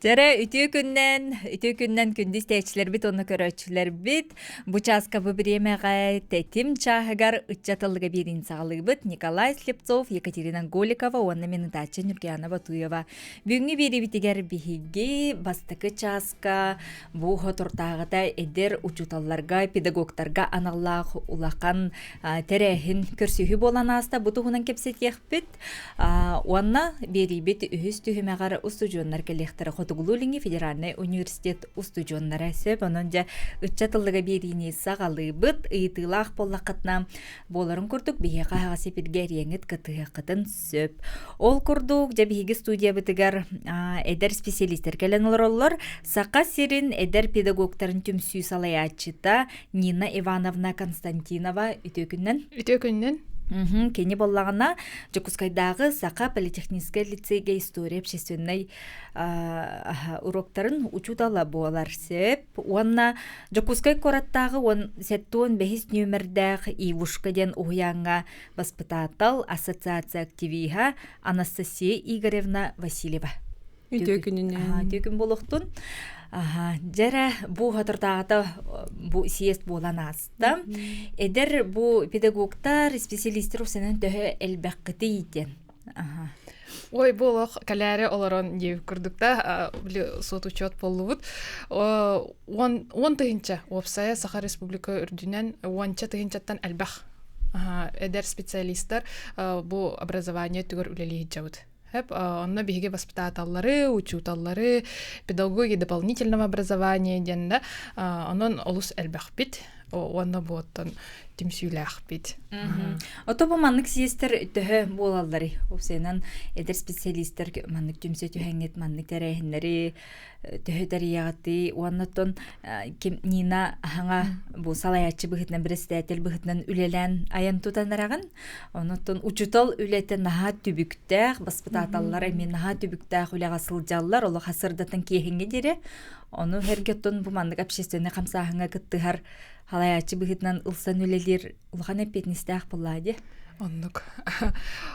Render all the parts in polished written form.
Дьэрэ, үтүө күннэн, үтүө күннэн күндү истээччилэрбит уонна көрөөччүлэрбит. Бу чааска бу бириэмэҕэ тэтим чааһыгар ыччат ыллыга биэриини саҕалыыбыт. Николай Слепцов, Екатерина Голикова уонна мин ытааччы Нюргиана Батуева. Бүгүҥҥү биэриибитигэр биһиги бастакы чааска бу хотуртааҕыта эдэр учууталларга, педагогтарга аналлаах улахан тэрээһин көрсүһүү буолан ааста. Бу туһунан кэпсэтиэхпит. Уонна биэриибит үһүс түһүмэҕэр устудьуоннар кэлиэхтэрэ Хотугулуу-Илиҥҥи федеральнай университет устудьуоннара сөп. Онон дьэ ыччат ыллыга биэриини саҕалыыбыт. Ыйытыылаах буоллаххытына буоларын курдук биһиэхэ аһаҕас эпиргэ эриэҥҥит кытыһыаххытын сөп. Ол курдук дьэ биһиги студиябытыгар эдэр специалистэр кэлэн олороллор. Саха сирин эдэр педагогтарын түмсүү салайааччыта Нина Ивановна Константинова үтүө күннэн. Үтүө күннэн. Кини боллаҕына Дьокуускайдааҕы Саха политехническай лицейгэ история общественнай уроктарын учуутала буолар сөп. Уонна Дьокуускай куораттааҕы 75 нүөмэрдээх Ивушка диэн уһуйааҥҥа баспытаатал ассоциация активиһа Анастасия Игоревна Васильева. Үтүө күнүнэн. Үтүө күн буолуохтун. Аха, дьэрэ бу хатыртааҕыта бу съезд буолан ааста. Эдэр бу педагогтар, специалистер усанан төһө элбэххитий диэн. Аха. Ой, бу олох кэлээри олорон диэбит курдук да, били суот учет буоллубут. 10 тыһыынча уопсайа Саха Республика үрдүнэн 10 тыһыынчаттан элбэх эдэр специалистар бу образование түгэр үлэлии сылдьабыт. Хэп, онно биһиги воспитателлары, учууталлары, педагоги дополнительного образования диэн да, онон олус элбэхпит уонна буоттан түмсүүлээхпит. Ото бу маннык съезтэр төһө буолалларый? Уопсайынан эдэр специалистар маннык түмсэ түһэҥҥит маннык тэрээһиннэри төһө тэрийэҕитий уонна оттон ким Нина аһаҥа бу салайааччы быһыытынан председатель быһыытынан үлэлээн айан тутан эрэҕин онуттан учуутал үлэтэ наһаа түбүктээх баспытааталлар эмиэ наһаа түбүктээх үлэҕэ сылдьаллар олох сырдатан киэһиҥҥэ диэри ону эргэ оттон бу маннык общественнай хамсааһыҥҥа кыттыһар салайааччы быһыытынан ылсан үлэлиир улахан эппиэтинэстээх буоллаа дии. Оннук.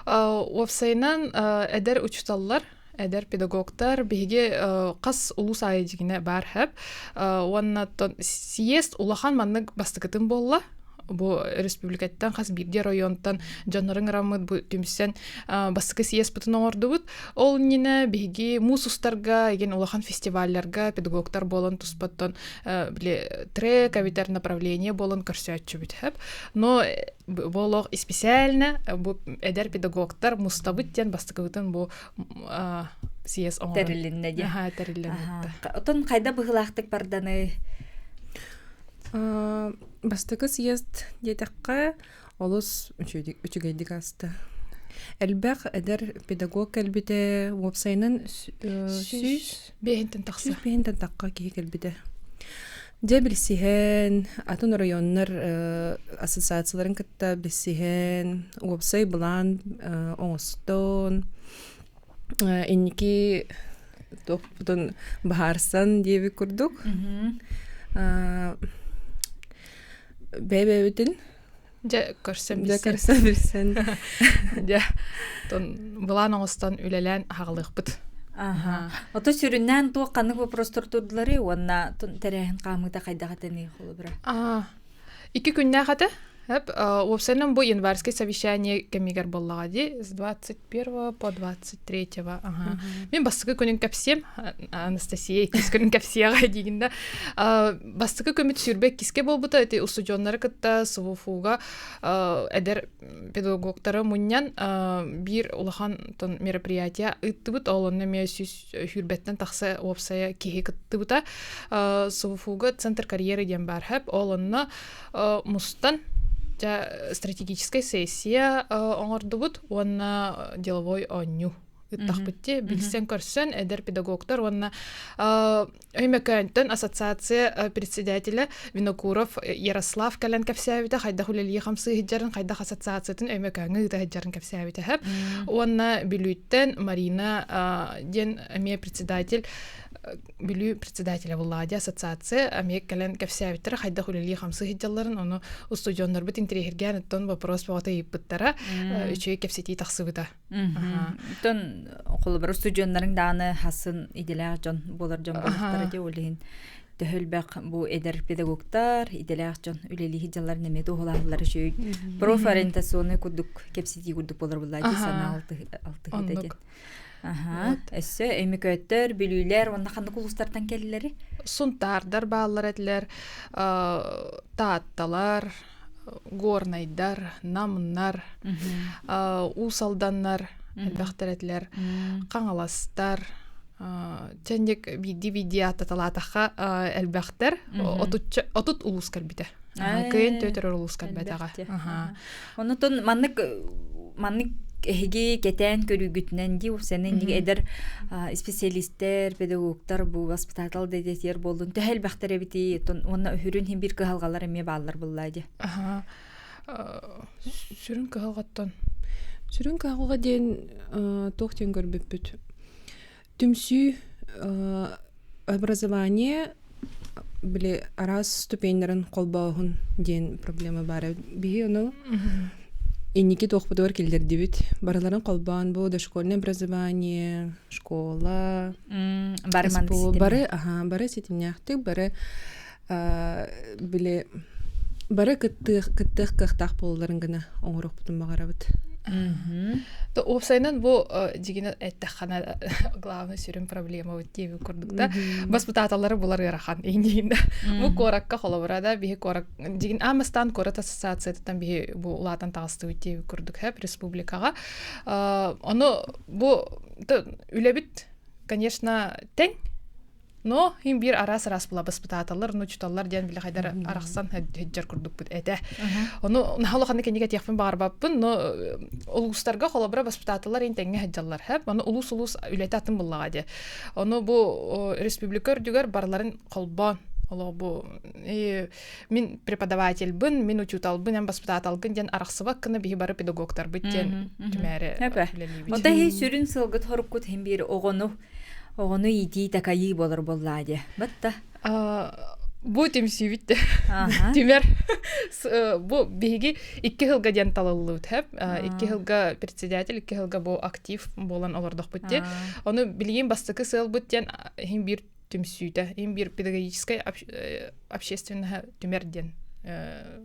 Уопсайынан эдэр учууталлар эдэр педагогтар биһиги хас улуус аайы дьигинэ баар хэп уонна съезд улахан маннык бастакытын буолла бу республикаттан хас биирдии районтан дьоннорун ыраммыт бу түмсэн бастакы съезпытын оҥордубут ол иннинэ биһиги муус устарга еген улахан фестивалларга педагогтар буолан туспаттан били трек эбитэр направление буолан көрсөөччүбүт хэп но бу олох специально бу эдэр педагогтар мустабыт диэн бастакыбытын бу съезд оҥорон тэрилиннэ диэн аха тэриллэн Отон хайда быһыылаахтык барданы Бастакы съезд диэтэххэ олус үчүгэйдик ааста. Элбэх эдэр педагог кэлбитэ, уопсайынан 105-тэн тахса. 105-тэн тахха киһи кэлбитэ. Дьэ билсиһэн, атын оройуоннар ассоциацияларын кытта билсиһэн, уопсай былаан оҥостон, инники туохпутун быһаарсан диэбит курдук бэйэ-бэйэбитин дьэ көрсөн дьэ көрсөн билсэн дьэ былаан оҥостон үлэлээн аҕалыахпыт. Аха. Ото сүрүннээн туох ханнык вопростар турдулары уонна тэрээһин хаамыыта хайдах этений холобура? 2 күннээх этэ. Эп, уопсайынан бу январское совещание кэмигэр буоллаҕа дии, с 21 по 23. Ага. Мин бастакы күнүн кэпсиэм, Анастасия иккис күнүн кэпсиэҕэ диигин да. Бастакы күммүт 22-кэ буолбута, ити устудьуоннары кытта СВФУга эдэр педагогтары мунньан биир улахан мероприятие ыыттыбыт, ол онно эмиэ 120-тэн тахса уопсайа киһи кыттыбыта. СВФУга центр карьеры диэн баар хэп, ол онно мустан дьэ стратегическай сессия оҥордубут уонна деловой оонньуу ыттахпыт дии билсэн көрсөн эдэр педагогтар уонна Өймөкөөнтөн ассоциация председателэ Винокуров Ярослав кэлэн кэпсээбитэ хайдах үлэлии хамсыы сылдьарын хайдах ассоциациятын Өймөкөөҥҥө ыыта сылдьарын кэпсээбитэ уонна Бүлүүттэн Марина диэн эмиэ председатель. Бүлүү председателя буллаҕа дии ассоциация эмиэ кэлэн кэпсээбиттэрэ хайдах үлэлии-хамсыы сылдьалларын ону устудьуоннарбыт интэриэһиргээн оттон вопрос бөҕөтө ыйыппыттара үчүгэй кэпсэтии тахсыбыта. Оттон холобур устудьуоннарыҥ даҕаны хасын идэлээх дьон буолар дьон буолуохтара дии ол иһин төһө элбэх бу эдэр педагогтар идэлээх дьон үлэлии сылдьалларын эмиэ туоһулаһаллар үчүгэй профориентационный курдук кэпсэтии курдук буолар буоллаа дии санаа алтыһыыта диэн. Аха. Өссө Өймөкөөттөр, Бүлүүлэр уонна ханнык улуустартан кэллилэри? Сунтаардар бааллар этилэр, Таатталар, Горнайдар, Намнар, Уус Алданнар элбэхтэр этилэр, Хаҥаластар, Чэнник биирдии-биирдии ааттаталаатахха элбэхтэр. 30 улуус кэлбитэ. Кыайан төтөрөр улуус кэлбэтэҕэ. Онутун маннык маннык эһиги кэтээн көрүүгүтүнэн дии сен инниги эдэр специалистер, педагогтар бу воспитатель дэтиэр буоллун төһө элбэхтэр эбити уонна үһүрүн хин бир кыһалҕалар эмиэ бааллар буллаа дии. Сүрүн кыһалҕаттан. Сүрүн кыһалҕа диэн туох диэн көрбүппүт. Түмсүү образование били араас ступеньнарын холбооһун диэн проблема баар. Биһи ону инники туохпутугар киллэрдибит. Барыларын холбоон бу дошкольное образование, школа, бары бары аха бары ситимнээхтик бары били бары кыттыах кыттыах кыахтаах буолалларын гына оҥоруохпутун баҕарабыт. То уопсайынан бу дьигинэ эттэххана главный сүрүн проблема вот диэби курдук да баспытааталлары булар ыарахан иҥиин бу куоракка холобура да биһи куорак дьигин аамастаан куорат ассоциациятыттан биһи бу улаатан таҕыстыбыт диэби курдук хэп республикаҕа ону бу үлэбит конечно тэҥ Но им биир араас-араас була баспытааталлар, ну учуталлар диэн били хайдар арахсан һэддьэр курдукпут этэ. Ону наһаа кэннигэ этиэхпин баҕарбаппын, но улуустарга холобура баспытааталлар ин тэҥҥэ һэддьаллар хэп. Ону улуус-улуус үлэтэ атын буллаҕа дии. Ону бу республика үрдүгэр барыларын холбоон олох бу мин преподавательбын, мин учууталбын, эн баспытааталгын диэн арахсыбат гына биһи бары педагогтарбыт диэн түмээри үлэлиибит. Ота сүрүн сылгыт хоруккут хин биир оҕону Оҕону иитии такайыы буолар буоллаа дии. Батта. Бу түмсүүбүт түмэр бу биһиги икки сылга диэн талыллыбыт хэп икки сылга председатель икки сылга бу актив буолан олордохпут дии ону билигин бастакы сыалбыт диэн иһин биир түмсүүтэ иһин биир педагогическай общественноһа түмэр диэн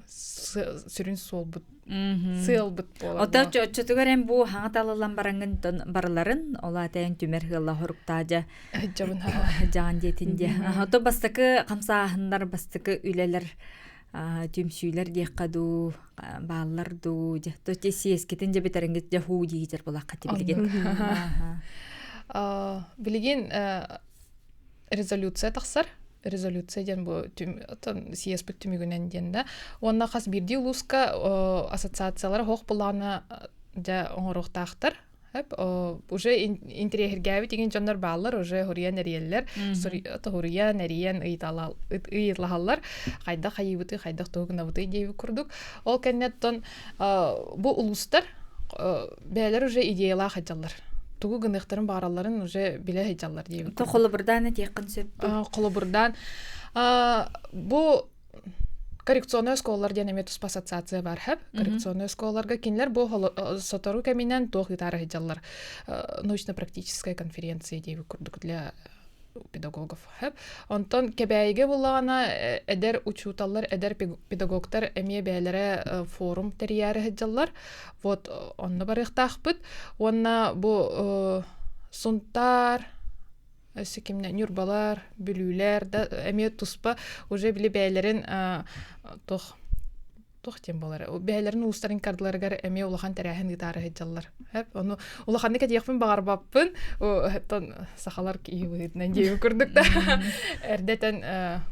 сүрүн суолбут сыалбыт буолар. Ото оччотугар эн бу хаҥа талыллан бараҥҥын барыларын ол аата эн түмэр ыалла хоруктаажа дьаҕан диэтин диэ. Ото бастакы хамсааһыннар, бастакы үлэлэр түмсүүлэр диэххэ дуу, бааллар дуу, дьэ то сиэскитин дьэ бүтэриҥҥит дьэ хуу диигитэр булахха билигин. Билигин резолюция тахсар. Резолюция диэн бу съезпит түмүгүнэн диэн да. Уонна хас биирдии улууска ассоциациялара хоох былаана дьэ оҥоруохтаахтар. Уже интэриэһиргээбит игин дьоннор бааллар, уже хуруйан эрийэллэр, хуруйан эрийэн ыйыталаһаллар, хайдах хайыыбытый, хайдах тугу гынабытый диэбит курдук. Ол кэнниттэн бу улуустар бэйэлэр уже идеялаах сылдьаллар тугу гыныахтарын баҕаралларын уже билэ сылдьаллар диэбит То холобурдаан этиэххин сөп холобурдаан бу коррекционный оскуолалар диэн эмиэ туспа ассоциация бар хэп коррекционный оскуолаларга кинилэр бу сотору кэминэн туох ыытаары сылдьаллар научно-практическая конференция диэбит курдук для педагогов. Онтон Кэбээйигэ буллаҕына эдэр учууталлар, эдэр педагогтар эмиэ бэйэлэрэ форум тэрийээри сылдьаллар. Вот онно барыахтаахпыт. Уонна бу Сунтаар, өссө кимнэ Ньурбалар, Бүлүүлэр да эмиэ туспа уже били бэйэлэрин туох туох диэн буолар бэйэлэрин уустарын кардыларыгар эмиэ улахан тэрээһин ыытаары сылдьаллар ону улаханнык этиэхпин баҕарбаппын оттон сахалар киһи быһыытынан диэбит курдук да эрдэтэн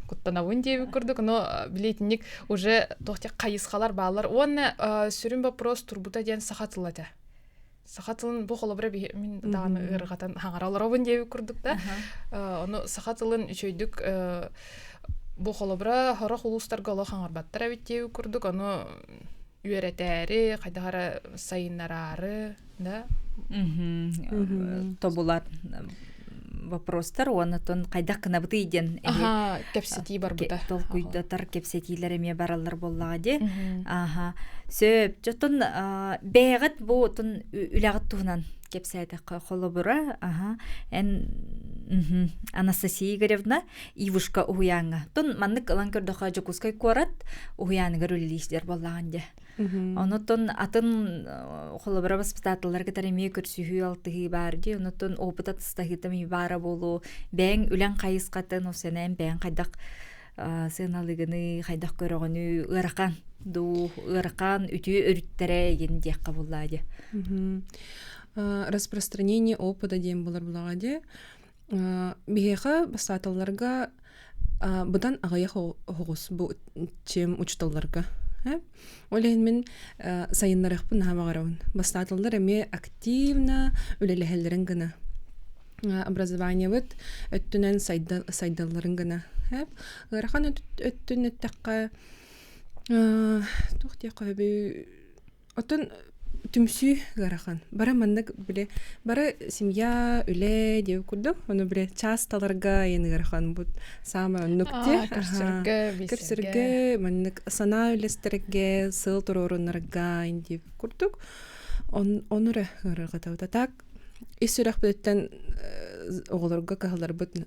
куттанабын диэбит курдук но билиэтинник уже туох хайысхалар бааллар уонна сүрүн вопрос турбута диэн саха тыла этэ саха тылын бу холобура мин даҕаны ыарырҕатан хаҥара олоробун диэбит курдук да ону саха тылын үчүгэйдик бу холобура сорох улуустарга олох хаҥарбаттар эбит диэбит курдук ону үөрэтээри хайдах эрэ сайыннараары да тобулар. вопростар уонна тон хайдах гынабытый диэн Аха, кэпсэтии барбыта. Толкуйдатар кэпсэтиилэр эмиэ бараллар буоллаҕа дии. Аха. Сөп. Дьотон бэйэҕит бу отун үлэҕит туһунан кэпсээтэххэ холобура, аха, эн Анастасия Игоревна Ивушка уһуйааҥҥа. Тон маннык ылан көрдөххө Дьокуускай куорат уһуйааныгар үлэлиир буоллаҕын дии. Онотон атын холобура воспитателлар кытары эмиэ көрсүһүү алтыһыы баар дии. Онотон опыт атастаһыыта эмиэ баара буолуо. Бэйэҥ үлэҥ хайысхатын, осенэн бэйэҥ хайдах сыаналыгыны, хайдах көрөҕүнүй, ыарахан дуу, ыарахан үтүө өрүттэрэ игин диэххэ буллаа дии. Распространение опыта диэн булар булаҕа дии. Биһиэхэ бастааталларга быдан аҕыйах оһоҕус бу чем учуталларга. Ол иһин мин сайыннарыахпын наһаа баҕарабын. Бастааталлар эмиэ активно үлэлэһэллэрин гына. Образованиебыт өттүнэн сайдалларын гына. Ыарахан өттүн эттэххэ туох диэххэ сөбүй Оттон түмсүү ыарахан. Бары маннык били бары семья, үлэ диэбит курдук. Ону били чаас таларга айан ыарахан бут саамай оннук ти. Көрсөргө, Көрсөргө, маннык санаа үлэстэргэ, сыл туруорунарга ин диэбит курдук. Он ону эрэ ыарырҕатабыт. А так ис сүрэхпититтэн оҕолорго кыһалларбыт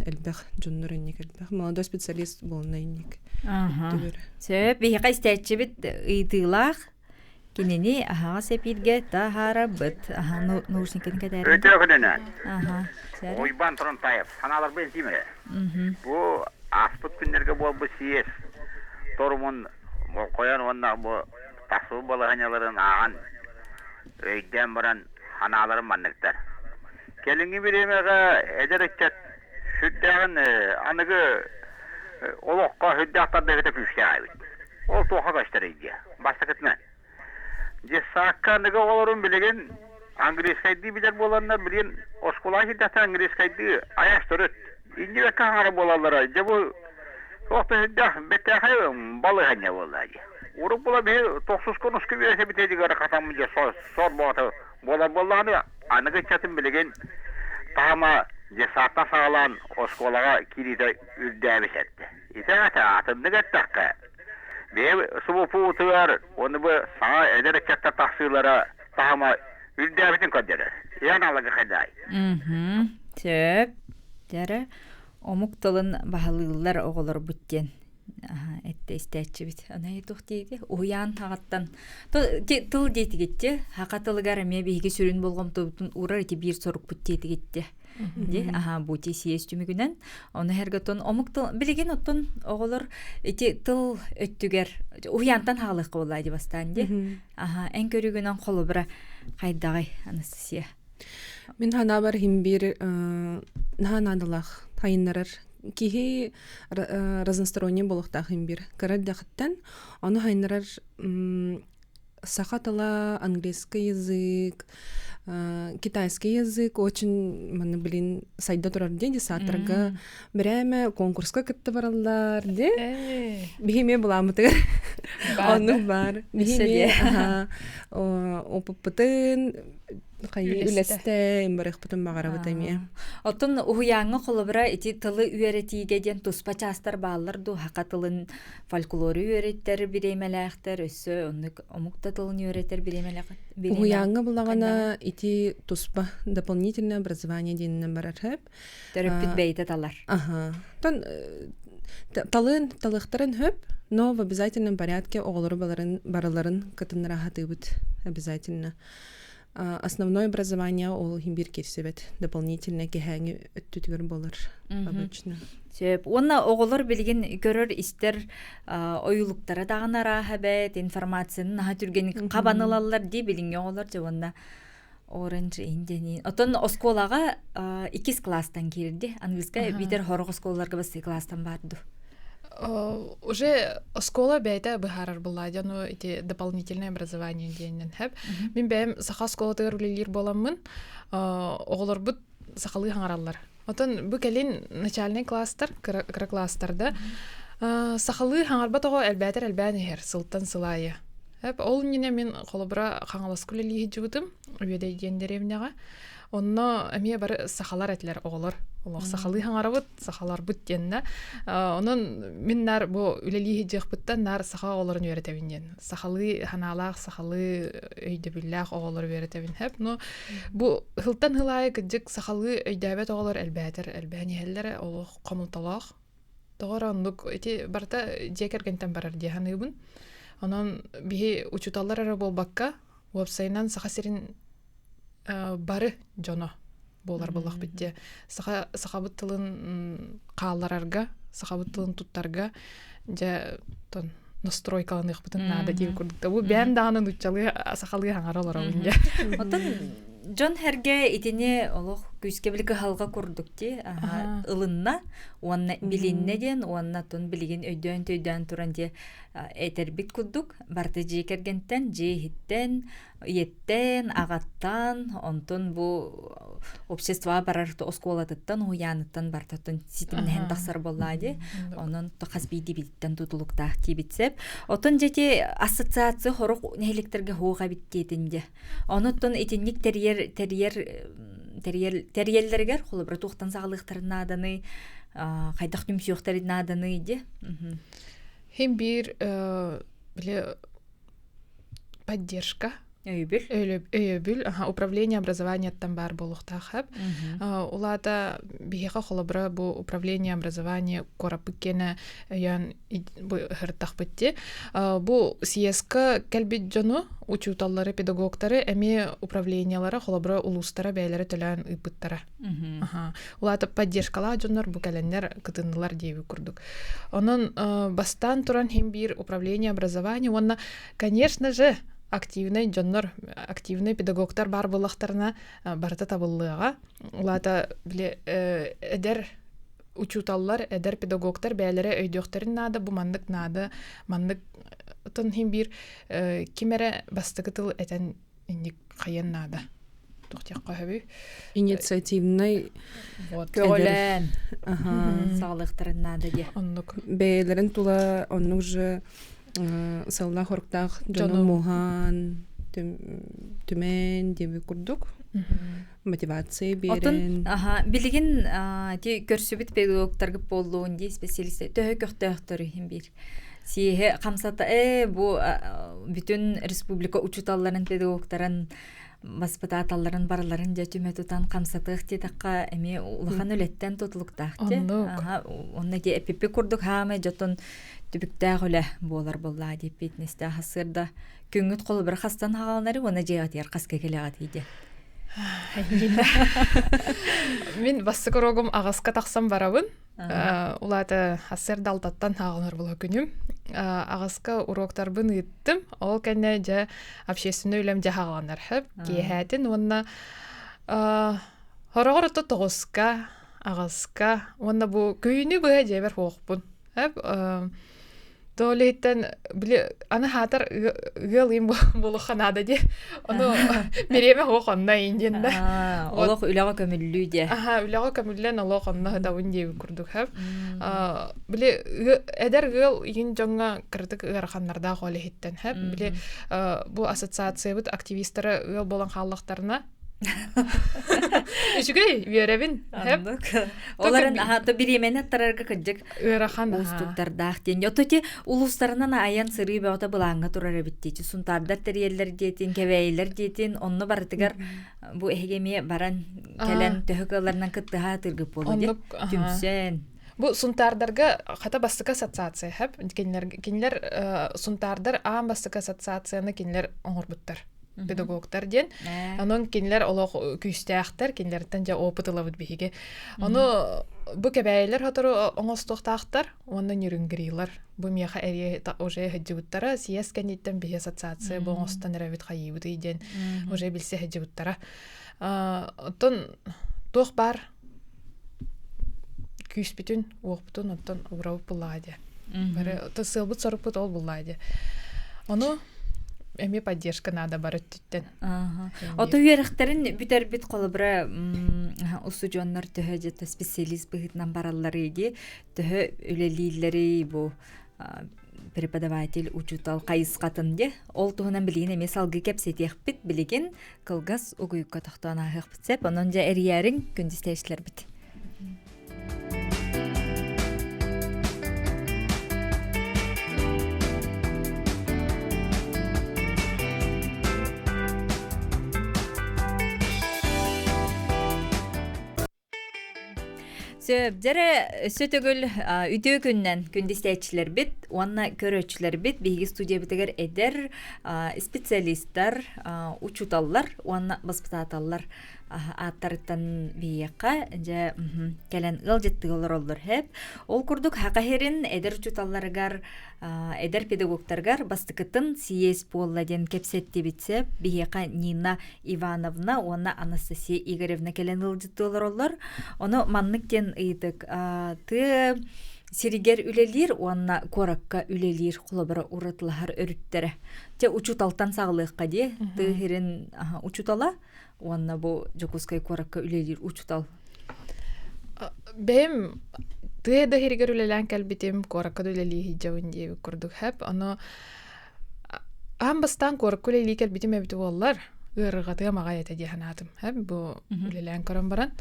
элбэх дьоннор инник элбэх. Молодой специалист буолна инник. Аха. Сөп, биһиэхэ истээччибит ыйытыылаах. Кинини аһаҕас эпииргэ таһаарабыт. Аха, наушникын кэтээрин. Өтө күнүнэн. Аха. Уйбан Турунтаев, санааларбын этиим эрэ. Бу ааспыт күннэргэ буолбут съезд торумун болҕойон уонна бу тахсыбыт балаһыанньаларын ааҕан өйдөөн баран санааларым манныктар. Кэлиҥҥи бириэмэҕэ эдэр ыччат сүрдээҕин аныгы олоххо сүрдээх тардыһыыта күүстээх эбит. Ол туохха көстөрүй диэ? Бастакытынан, детсадка аныгы оҕолорун билигин английскайдыы билэр буоланнар билигин оскуолаҕа киирдэхтэрэ английскайдыы айас төрүт иннибэккэ хаҥара буолаллара дьэ бу туох да сүрдээх бэртээхэй балаһыанньа буолла дии. Урут була биһи тохсуска онуска үөрэтэ бүтэригэр хатаммыт дьэ сор боото буолар буоллаҕына аныгы ыччатын билигин таһыма детсадтан саҕалаан оскуолаҕа киириитэ үрдээбит этэ. Ити аата атыннык эттэххэ, бэйэ субупуутугар уонна бу саҥа эдэр ыччаттар тахсыылара таһыма үрдээбитин көрдөрөр. Иэн алыгы хайдай. Сөп. Дьэрэ омук тылын баһылыыллар оҕолорбут диэн этте истээччибит. Аны туох диэти уһуйаан хаҕаттан тыл диэтигитти хака тылыгар эмиэ биһиги сүрүн болҕомтобутун уурар ити биир сорукпут диэтигитти. Ди аха бути съезд түмүгүнэн ону эргэтон омук тыл билигин оттон оҕолор ити тыл өттүгэр уһуйаантан хаалыахха буоллаа ди бастаан ди аха эн көрүгүнэн холобура хайдаҕый Анастасия Мин ханаабар иһин биир наһаа наадалаах хайыннарар киһи разносторонний буолуохтаах иһин биир кыра эрдэхиттэн ону хайыннарар саха тыла английский язык китайский язык очень манна блин сайда турар диэн десааттарга бирээмэ конкурска кытта бараллар ди биһиме буламмытыгар оннук баар биһиме опыппытын хайыы үлэстэ барыахпытын баҕарабыт эмиэ. Оттон уһуйааҥҥа холобура ити тылы үөрэтиигэ диэн туспа чаастар бааллар дуу саха тылын фольклору үөрэттэр бириэмэлээхтэр өссө оннук омук да тылын үөрэтэр бириэмэлээх Уһуйааҥҥа буллаҕына ити туспа дополнительное образование диэнинэн барар сөп. Төрөппүт бэйэтэ талар. Аха. Тон талыан талыахтарын сөп, но в обязательном порядке оҕолору барыларын кытыннара сатыыбыт обязательно. Основное образование ол иһин биир киирсибэт дополнительное кэһээҥи өттүтүгэр буолар обычно. Сөп. Уонна оҕолор билигин көрөр-истэр ойуулуктара даҕаны арааһа эбээт, информацияны наһаа түргэнник хабан ылаллар дии билиҥҥи оҕолор дьэ уонна Orange Indian. Оттон оскуолаҕа иккис класстан киирди. Английскай биитэр хорох оскуолаларга бастакы класстан баар дуу? Уже оскуола бэйэтэ быһаарар буллаа дьону ити дополнительное образование диэнинэн хэп. Мин бэйэм саха оскуолатыгар үлэлиир буоламмын, оҕолорбут сахалыы хаҥараллар. Отон бу кэлин начальный класстар, кыра класстарда сахалыы хаҥарбат оҕо элбээтэр элбээн иһэр сылтан сыл аайы. Ол иннинэ мин холобура Хаҥаласка үлэлии сылдьыбытым, Үөдэй диэн дэриэбинэҕэ. Онно эмиэ бары сахалар этилэр оҕолор. Олох сахалыы хаҥарабыт, сахаларбыт диэннэ. Онон мин наар бу үлэлии сылдьыахпыттан наар саха оҕолорун үөрэтэбин диэн. Сахалыы санаалаах, сахалыы өйдөбүллээх оҕолору үөрэтэбин хэп. Но бу сылтан сыл аайы кырдьык сахалыы өйдөөбөт оҕолор элбээтэр, элбээн иһэллэрэ олох хомолтолоох. Тоҕо эрэ оннук ити барыта дьиэ кэргэнтэн барар дии саныыбын. Онон биһи учууталлар эрэ буолбакка, уопсайынан Саха сирин бары дьоно буолар буоллахпыт дии. Саха сахабыт тылын хаалларарга, сахабыт тылын туттарга дьэ тон настройкаланыахпытын наада диир курдук. Бу бэйэм даҕаны нууччалыы сахалыы хаҥара олоробун дьэ. Оттон дьон сэргэ итини олох күүскэ били кыһалҕа курдук дии ылынна уонна билиннэ диэн уонна тун билигин өйдөөн төйдөөн туран дии этэрбит курдук барыта дьиэ кэргэнтэн дьиэ иһиттэн ийэттэн, аҕаттан, онтон бу обществоҕа барар оскуолатыттан, уһуйааныттан барытыттан ситимнэһэн тахсар буоллаа дии. Онон хас биирдиибититтэн тутулуктаах диибит сөп. Оттон дьэти ассоциация хорук нэһиликтэргэ хуох эбит диэтин дьэ. Онуттан итинник тэрийэр тэрийэр тэрийэр тэрийэллэригэр холобура туохтан саҕалыахтарын нааданы хайдах түмсүөхтэрин нааданы дии. Хим биир били поддержка өйөбүл өйөбүл управление образованиеттан баар буолуохтаах хэп улаата биһиэхэ холобура бу управление образования куораппыт киэнэ өйөөн бу ыһыртахпыт дии бу съезка кэлбит дьону учууталлары педагогтары эмиэ управлениелара холобура улуустара бэйэлэрэ төлөөн ыыппыттара Улаата поддержкалаах дьоннор бу кэлэннэр кытыннылар диэбит курдук. Онон бастаан туран хим биир управление образования уонна, конечно же, активнай дьоннор, активнай педагогтар баар буоллахтарына барыта табыллыаҕа. Улаата били эдэр учууталлар, эдэр педагогтар бэйэлэрэ өйдүөхтэрин наада, бу маннык наада, маннык тон хим биир ким эрэ бастакы тыл этэн инник хайыан наада туох диэххэ сөбүй инициативнай вот көҕүлээн саҕалыахтарын наада диэ оннук бэйэлэрин тула оннук же сыллаах-хоруктаах дьону муһаан түмэн диэби курдук мотивация биэрэн Отон аха билигин ти көрсүбүт педагогтаргыт буоллуун дии специалист төһө көхтөөхтөрү иһин биир Сиэһи хамсата ээ бу бүтүн республика учууталларын, педагогтарын, баспытааталларын барыларын дьэ түмэ тутан хамсатыах диэтэххэ эмиэ улахан үлэттэн тутулуктаах дьэ. Оннук. Онно ди эпиппи курдук хаамай дьотун түбүктээх үлэ буолар буоллаа диэппит нэстээх сырда күҥҥүт холобура хастан хаҕаланары уонна дьиэҕитигэр хаска кэлэҕит диэн. Мин бастакы урогум аҕаска тахсан барабын. Улаата сарсыарда алтаттан ааҕынар буола күнүм. Аҕыска уруоктарбын ыыттым. Ол кэннэ дьэ общественнай үлэм дьэ хааланар хөп. Киэһээтин уонна хороҕор ото тоҕуска, аҕыска уонна бу күнү быһа дьиэбэр хуохпун. Хөп То лиһиттэн били аны хаатар ыал ыйым буолуохха наада дии. Ону бириэмэ суох онно иин диэн да. Олох үлэҕэ көмүллүү диэ. Аха, үлэҕэ көмүллэн олох онно сытабын диэбит курдук хэп. Били эдэр ыал иин дьоҥҥо кыратык ыараханнардаах ол иһиттэн хэп. Били бу ассоциациябыт активистара ыал буолан хааллахтарына Үчүгэй, үөрэбин. Оннук. Оларын аха то бириэмэни аттарарга кырдьык ыарахан уустуктардаах диэн. Ото ти улуустарынан айан сырыы бөҕөтө былааҥҥа турар эбит дии. Сунтаардар тэрийэллэр диэтин, кэбээйилэр диэтин, онно барытыгар бу эһиги эмиэ баран кэлэн төһө кыалларынан кыттыһа атыыргыт буолуо диэн түмсэн. Бу сунтаардарга хата бастакы ассоциация хэп. Кинилэр кинилэр сунтаардар аан бастакы ассоциацияны кинилэр оҥорбуттар. педагогтар диэн. Онон кинилэр олох күүстээхтэр, кинилэртэн дьэ опыт ылабыт биһиги. Ону бу кэбээйилэр сотору оҥостуохтаахтар уонна нюрюнгрилар. Бу миэхэ эрие уже сылдьыбыттара. Съезд кэнниттэн биһи ассоциация бу оҥостон эрэбит хайыыбытый диэн уже билсэ сылдьыбыттара. Оттон туох баар күүспүтүн, уохпутун оттон уурабыт буллаҕа дии. Бары сыалбыт сорукпут ол буллаҕа дии. Ону эмиэ поддержка надо бар өттүттэн. Ото үөрэхтэрин бүтэрбит холобура устудьуоннар төһө дьэ специалист быһыытынан баралларый дии, төһө үлэлииллэрий бу? преподаватель учуутал хайысхатын де ол туһунан билигин эмиэ салгыы кэпсэтиэхпит билигин кылгас угуйукка тохтоон ааһыахпыт сөп онон дьэ эрийээриҥ күндү Сөп, дьэрэ өссө төгүл үтүө күннэн күндү истээччилэрбит уонна көрөөччүлэрбит биһиги студиябытыгар эдэр специалистар, учууталлар уонна баспытааталлар ааттарыттан биһиэхэ дьэ кэлэн ыалдьыттыы олороллор хэп. Ол курдук Хака сирин эдэр учууталларыгар эдэр педагогтарыгар бастакытын съезд буолла диэн кэпсэттибит сөп. Биһиэхэ Нина Ивановна уонна Анастасия Игоревна кэлэн ыалдьыттыы олороллор. Ону маннык диэн ыйытык тыа сиригэр үлэлиир уонна куоракка үлэлиир холобура уратылаһар өрүттэрэ. Те учууталтан саҕалыахха дии. Тыа сирин учуутала уонна бу Дьокуускай куоракка үлэлиир учуутал. Бэйэм тыа да сиригэр үлэлээн кэлбитим, куоракка да үлэлии сылдьабын диэбит курдук хэп. Ону аан бастаан куоракка үлэлии кэлбитим эбит буоллар, ыарырҕатыам аҕай этэ дии санаатым. Хэп бу үлэлээн көрөн баран.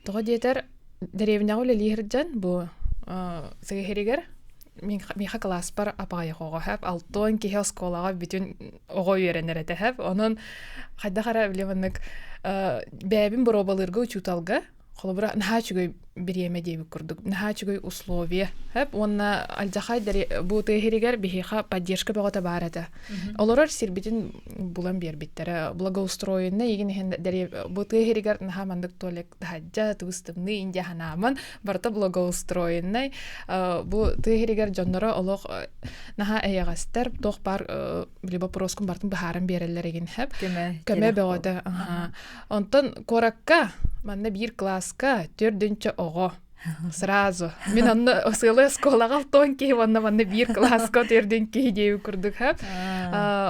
Тоҕо диэтэр, дэриэбинэҕэ үлэлии сылдьан бу сыа сиригэр миэхэ кылааспар апаҕайах оҕо хэп алтон киһи оскуолаҕа бүтүн оҕо үөрэнэр этэ хэп онон хайдах эрэ били маннык бэйэбин боруобалыырга учууталга холобура наһаа үчүгэй бириэмэ диэбит курдук наһаа үчүгэй условия хэп уонна алдьахай бу тыа сиригэр биһиэхэ поддержка бөҕөтө баар этэ Олорор сирбитин булан биэрбиттэрэ. Благоустроенный игин иһин бу тыа сиригэр наһаа маннык туалет таһадьа, тыбыс-тымныы индия ханааман барыта благоустроенный. Бу тыа сиригэр дьонноро олох наһаа эйэҕэстэр, туох баар били боппуруоскун барытын быһааран биэрэллэр игин хэп. Көмө бөҕөтө. Онтон куоракка манна биир кылааска төрдүнчэ оҕо Сразу. Мин онно сыалы оскуолаҕа алтон киһи уонна манна биир кылааска төрдүн киһи диэбит курдук ха.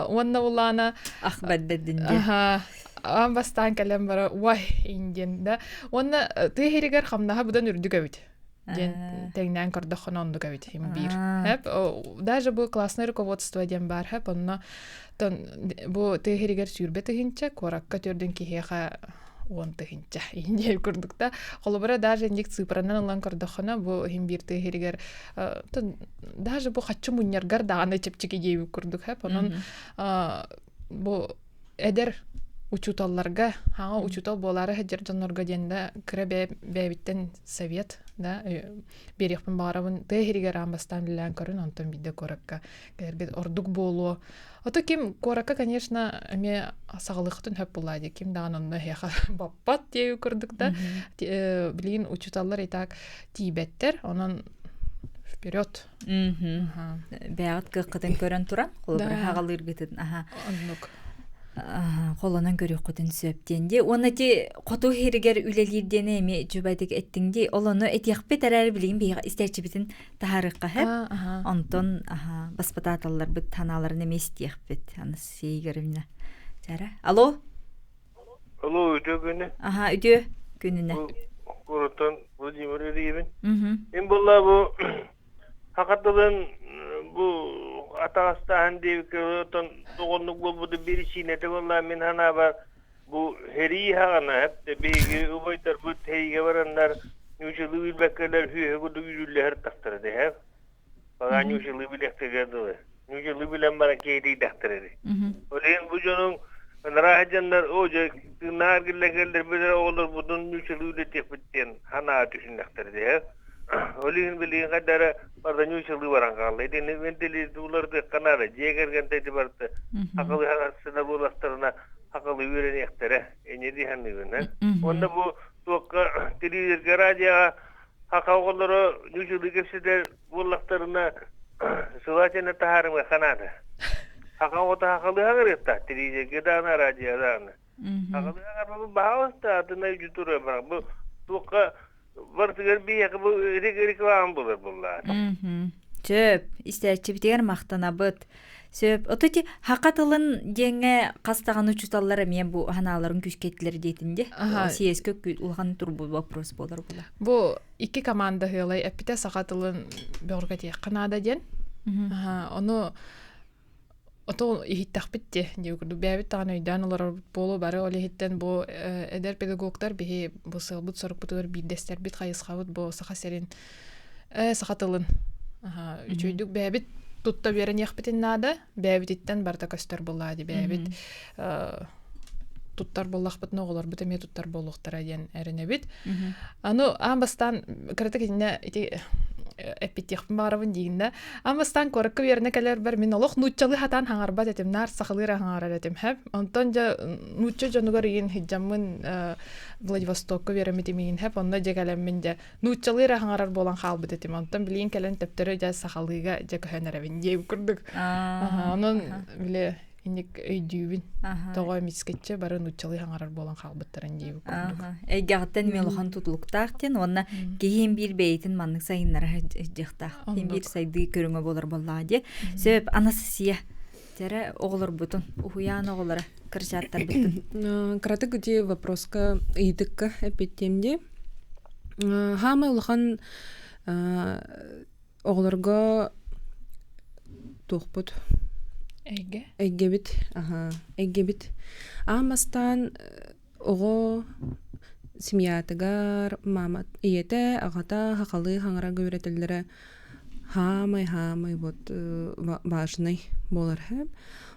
Уонна улаана ах бэрдэрдин аан бастаан кэлэн бара уай индиэн да уонна тыа иһиригэр хамнаһа быдан үрдүк эбит диэн тэҥнээн көрдөххүнэ оннук эбит им биир хэп даже бу классное руководство диэн баар хэп онно бу тыа иһиригэр 20 тыһыынча куоракка төрдүн киһиэхэ 10 тыһыынча индия курдук да холобура даже инник цифранан ылан көрдөххүнэ бу иһин биир тыа иһиригэр даже бу хаччы мунньаргар даҕаны чэпчэки диэбит курдук хэп онон бу эдэр учууталларга хаҥа учуутал буолаары сылдьар дьоннорго диэн да кыра бэйэбиттэн совет да биэриэхпин баҕарабын тыа иһиригэр аан бастаан үлэлээн көрүн онтон биирдэ куоракка кэлэргит ордук буолуо Ото ким куоракка, конечно, эмиэ саҕалыахтын сөп буоллаа дии. Ким даҕаны онно эһиэхэ баппат диэби курдук да. Билигин учууталлар и так тиийбэттэр, онон вперед. Бэйэҕит кыаххытын көрөн туран, холобура хаҕалыыргытын аха. Оннук. Холонон көрүөххүтүн сөп диэн дии. Уонна ти хоту иһиригэр үлэлиир диэни эмиэ үчүгэйдик эттиҥ дии. Ол ону этиэхпит эрээри билигин биһиэхэ истээччибитин таһаарыахха сөп. Онтон баспытааталларбыт танааларын эмиэ истиэхпит. Анастасия Игоревна. Чара. Алло. Алло, үтүө күнү. Аха, үтүө күнүнэ. Курутан Владимир Ильевин. Мин буолла бу хакатылын бу атаҕастааһын диэбиккэ отон тоҕоннук буолбуту биричиинэтэ буолла мин санаабар бу сэрии хаҕана биһиги убайдарбыт сэриигэ бараннар ньуучалыы билбэккэлэр сүөһү курдук үүрүллэһэр тахтара дэһэр баҕа ньуучалыы билэхтэригэр дылы ньуучалыы билэн баран киһитийдэхтэр ини ол иһин бу дьонуҥ ынараа сылдьаннар оо дьэ тыыннаах эргиллэн кэллэрбит эрэ оҕолорбутун ньуучалыы үлэтиэхпит диэн санаа түсүннэхтэр дэһэр ол иһин билигин хайда эрэ барыта ньуучалыы баран хаалла итини вентилируйлардыахха наада дьиэ кэргэнтэ ити барыта акылы сына буоллахтарына акылы үөрэниэхтэрэ инньэ дии саныыбын уонна бу туохха телевизорга радиоҕа саха оҕолоро ньуучалыы кэпсэтэр буоллахтарына желательно таһаарымыахха наада саха оҕото сахалыы хаҥырыахтаах телевизорга даҕаны радиоҕа даҕаны сахалыы хаҥарбаппыт баһаалыста атын өйдүү туруо барах бу туохха барытыгар биһиэхэ бу реклама буолар буоллаҕа Сөп, истээччибитигэр махтанабыт. Сөп. Ото ити хака тылын диэҥҥэ хас даҕаны учууталлар эмиэ бу ханааларын күүскэттилэр диэтин дии. Съезкэ улахан турбут вопрос буолар була. Бу икки команда ыалай эппитэ саха тылын бөҕөргөтүөххэ наада диэн. Ону ото иһиттэхпит дии диэбит курдук бэйэбит даҕаны өйдөөн олорорбут буолуо бары ол иһиттэн бу эдэр педагогтар биһи бу сыалбыт сорукпутугар биирдэстэрбит хайысхабыт бу саха сирин саха тылын үчүгэйдик бэйэбит тутта үөрэниэхпитин наада бэйэбититтэн барыта көстөр буоллаа дии бэйэбит туттар буоллахпытына оҕолорбут эмиэ туттар буолуохтара диэн эрэнэбит. Аны аан бастаан кыратык итиннэ ити эппиттиэхпин баҕарабын диигин да аан бастаан куоракка үөрэнэ кэлэрбэр мин олох нууччалыы хатаан хаҥарбат этим наар сахалыы эрэ хаҥарар этим хэп онтон дьэ нуучча дьонугар иин хиддьаммын Владивостокка үөрэммитим иин хэп онно дьэ кэлэммин дьэ нууччалыы эрэ хаҥарар буолан хаалбыт этим онтон билигин кэлэн төптөрү дьэ сахалыыга дьэ көһөн эрэбин диэбит курдук онон били инник өйдүүбүн тоҕо эмискэччи бары нууччалыы хаҥарар буолан хаалбыттарын диэбит курдук эйгэҕиттэн эмиэ улахан тутулуктаах диэн уонна киһи биир бэйэтин маннык сайыннара сылдьыахтаах биир сайдыы көрүҥэ буолар буоллаҕа дии сөп Анастасия Тәрэ оҕолорбутун уһуйаан оҕолоро кырачааттарбытын кыратык ити вопроска ыйытыкка эппиттиэм дии хаамай улахан оҕолорго туохпут эйгэ эйгэбит аха эйгэбит аан бастаан оҕо семьятыгар мама ийэтэ аҕата сахалыы хаҥарарга үөрэтэллэрэ хаамай хаамай вот важный буолар һэ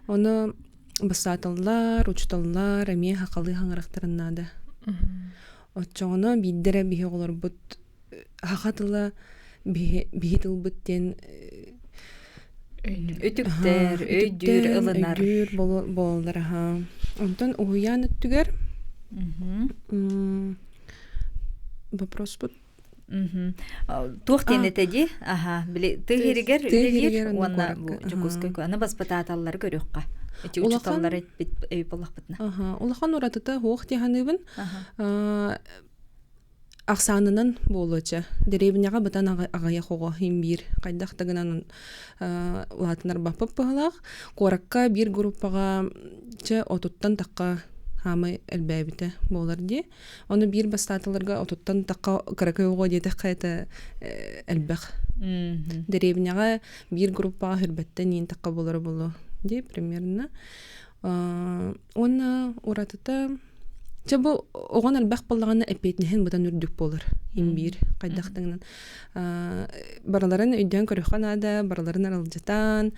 ону бастааталлар учууталлар эмиэ сахалыы хаҥарахтарын наада оччоҕуна биирдэ эрэ биһи оҕолорбут саха тыла биһи тылбыт диэн үтүктэр өйдүүр ылынар өйдүүр буолаллар аха онтон уһуйаан өттүгэр вопроспут туох диэн этэ дии аха били тыа иһигэр үлэлиир уонна Дьокуускай аны баспытааталлары көрүөххэ ити учууталлары эппит өй буоллахпытына улахан уратыта суох дии саныыбын Ахсаанынан буолуоча. Дэриэбинэҕэ бытан аҕыйах оҕо иһин биир хайдах да гынан улаатыннарбаппыт быһыылаах. Куоракка биир группаҕа чэ отуттан тахха хаамай элбээбитэ буолар дии. Ону биир бастаатыларга отуттан тахха кыракый оҕо диэтэххэ это элбэх. Дэриэбинэҕэ биир группаҕа хүрбэттэн иин тахха буолара буолуо дии примерно. Уонна уратыта Чэ бу оҕон элбэх буоллаҕына эппиэтинэһин быдан үрдүк буолар им биир хайдах даҕаны барыларын өйдөөн көрүөххэ наада барыларын аралдьытан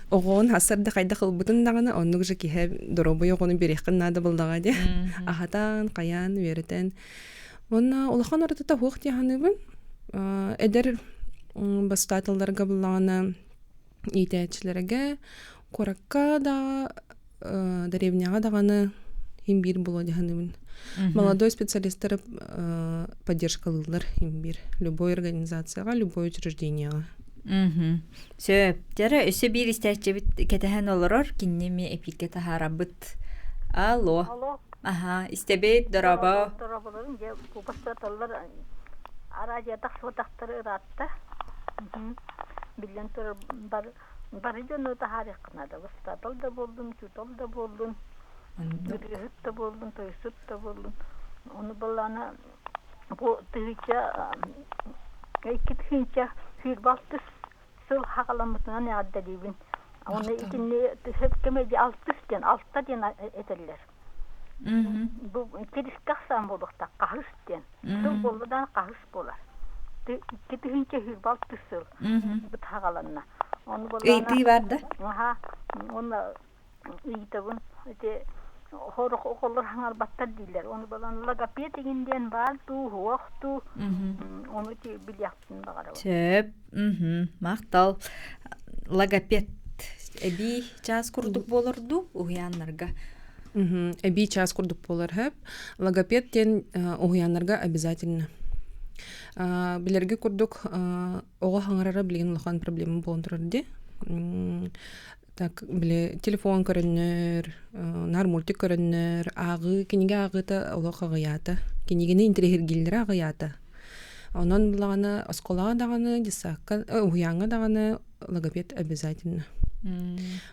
оҕоҕун сарсыарда хайдах ылбытын даҕаны оннук же киһи доруобуйа оҕону биэриэххин наада буоллаҕа дии аһатан хайаан үөрэтэн уонна улахан уратыта суох дии саныыбын эдэр бастааталларга буллаҕына иитээччилэргэ куоракка да дэриэбинэҕэ даҕаны иһин биир буолуо дии саныыбын. Молодой специалистары поддержкалыыллар иһин биир любой организацияҕа, любой учреждениеҕа. Сөп. Дьэ өссө биир истээччибит кэтэһэн олорор, кинини эмиэ эпииргэ таһаарабыт. Алло. Алло. Аха, истэбит, дорообо. Дорооболорун дьэ кубастаталлар араадьыйа тахсыбатахтары ыраатта. Биллэн турар бар Бары дьону таһаарыахха наада. Воспитатель да буоллун, учуутал да буоллун, ырыаһыт да буоллун, тойуксут да буоллун. Ону былаана бу тыһыынча 2026 сыл хаҕаламмытынан эҕэрдэлиибин. Уонна итинни сөпкө алтыс диэн, алта диэн этэллэр. Бу кирискэ ахсаан буолуохтаах хаһыс диэн. Сыл буолла да хаһыс буолар. 2026 сыл бут хаҕаланна. Ону буоллаҕына Ыйытыы бар да? Аха, уонна ыйытабын ити хорох оҕолор хаҥарбаттар дииллэр. Ону балан логопед игин диэн баар дуу, суох дуу, ону ити билиэхпин баҕарабын. Сөп. Махтал. Логопед эбии чаас курдук буолар дуу уһуйааннарга? Эбии чаас курдук буолар сөп. Логопед диэн уһуйааннарга обязательно. Билэргэ курдук оҕо хаҥарара билигин улахан проблема буолан турар дии. Так били телефон көрөннөр, наар мультик көрөннөр, ааҕыы, кинигэ ааҕыыта олох аҕыйаата. Кинигини интэриэһиргииллэрэ аҕыйаата. Онон булаҕына оскуолаҕа даҕаны, детсадка, уһуйааҥҥа даҕаны логопед обязательно.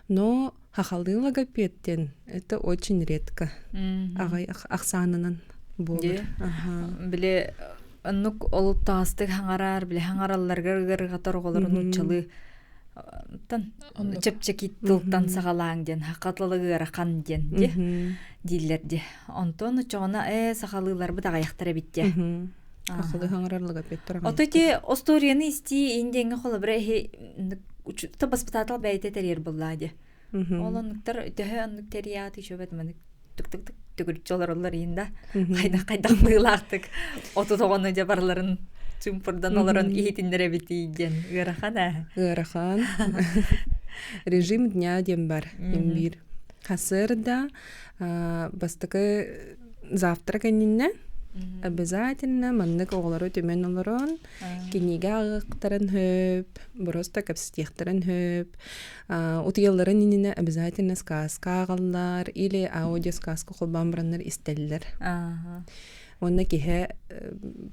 Но хахалыы логопед диэн это очень редко. Аҕай ахсаанынан буолар. Били Оннук олуттаҕастык хаҥарар, билэ хаҥаралларыгар ыарырҕатар оҕолору нууччалыы тан чэпчэки тылтан саҕалааҥ диэн, саха тыла ыарахан диэн ди дииллэр ди. Онтон оччоҕуна ээ сахалыыларбыт аҕыйахтар эбит диэ. Сахалыы хаҥарар логопедтар Ото ити остуоруйаны истии индиэҥҥэ холобура эһи та баспытаатал бэйэтэ тэрийэр буоллаа дии. Ол оннуктар төһө оннук тэрийэҕит үчүгэйбэт маннык түк-түк-түк төгүрүччү олороллор иин да хайдах хайдах быылаахтык отут оҕону дьэ барыларын чуумпурдан олорон иһитиннэрэбитий диэн ыарахан ээ. Ыарахан. Режим дня диэн бар. Имбиир. Хасырда бастакы завтрак иннинэ обязательно маннык оҕолору түмэн олорон кинигэ ааҕыахтарын сөп, просто кэпсэтиэхтэрин сөп. Утуйалларын иннинэ обязательно сказка ааҕаллар или аудиосказка холбоон бараннар истэллэр. Уонна киһи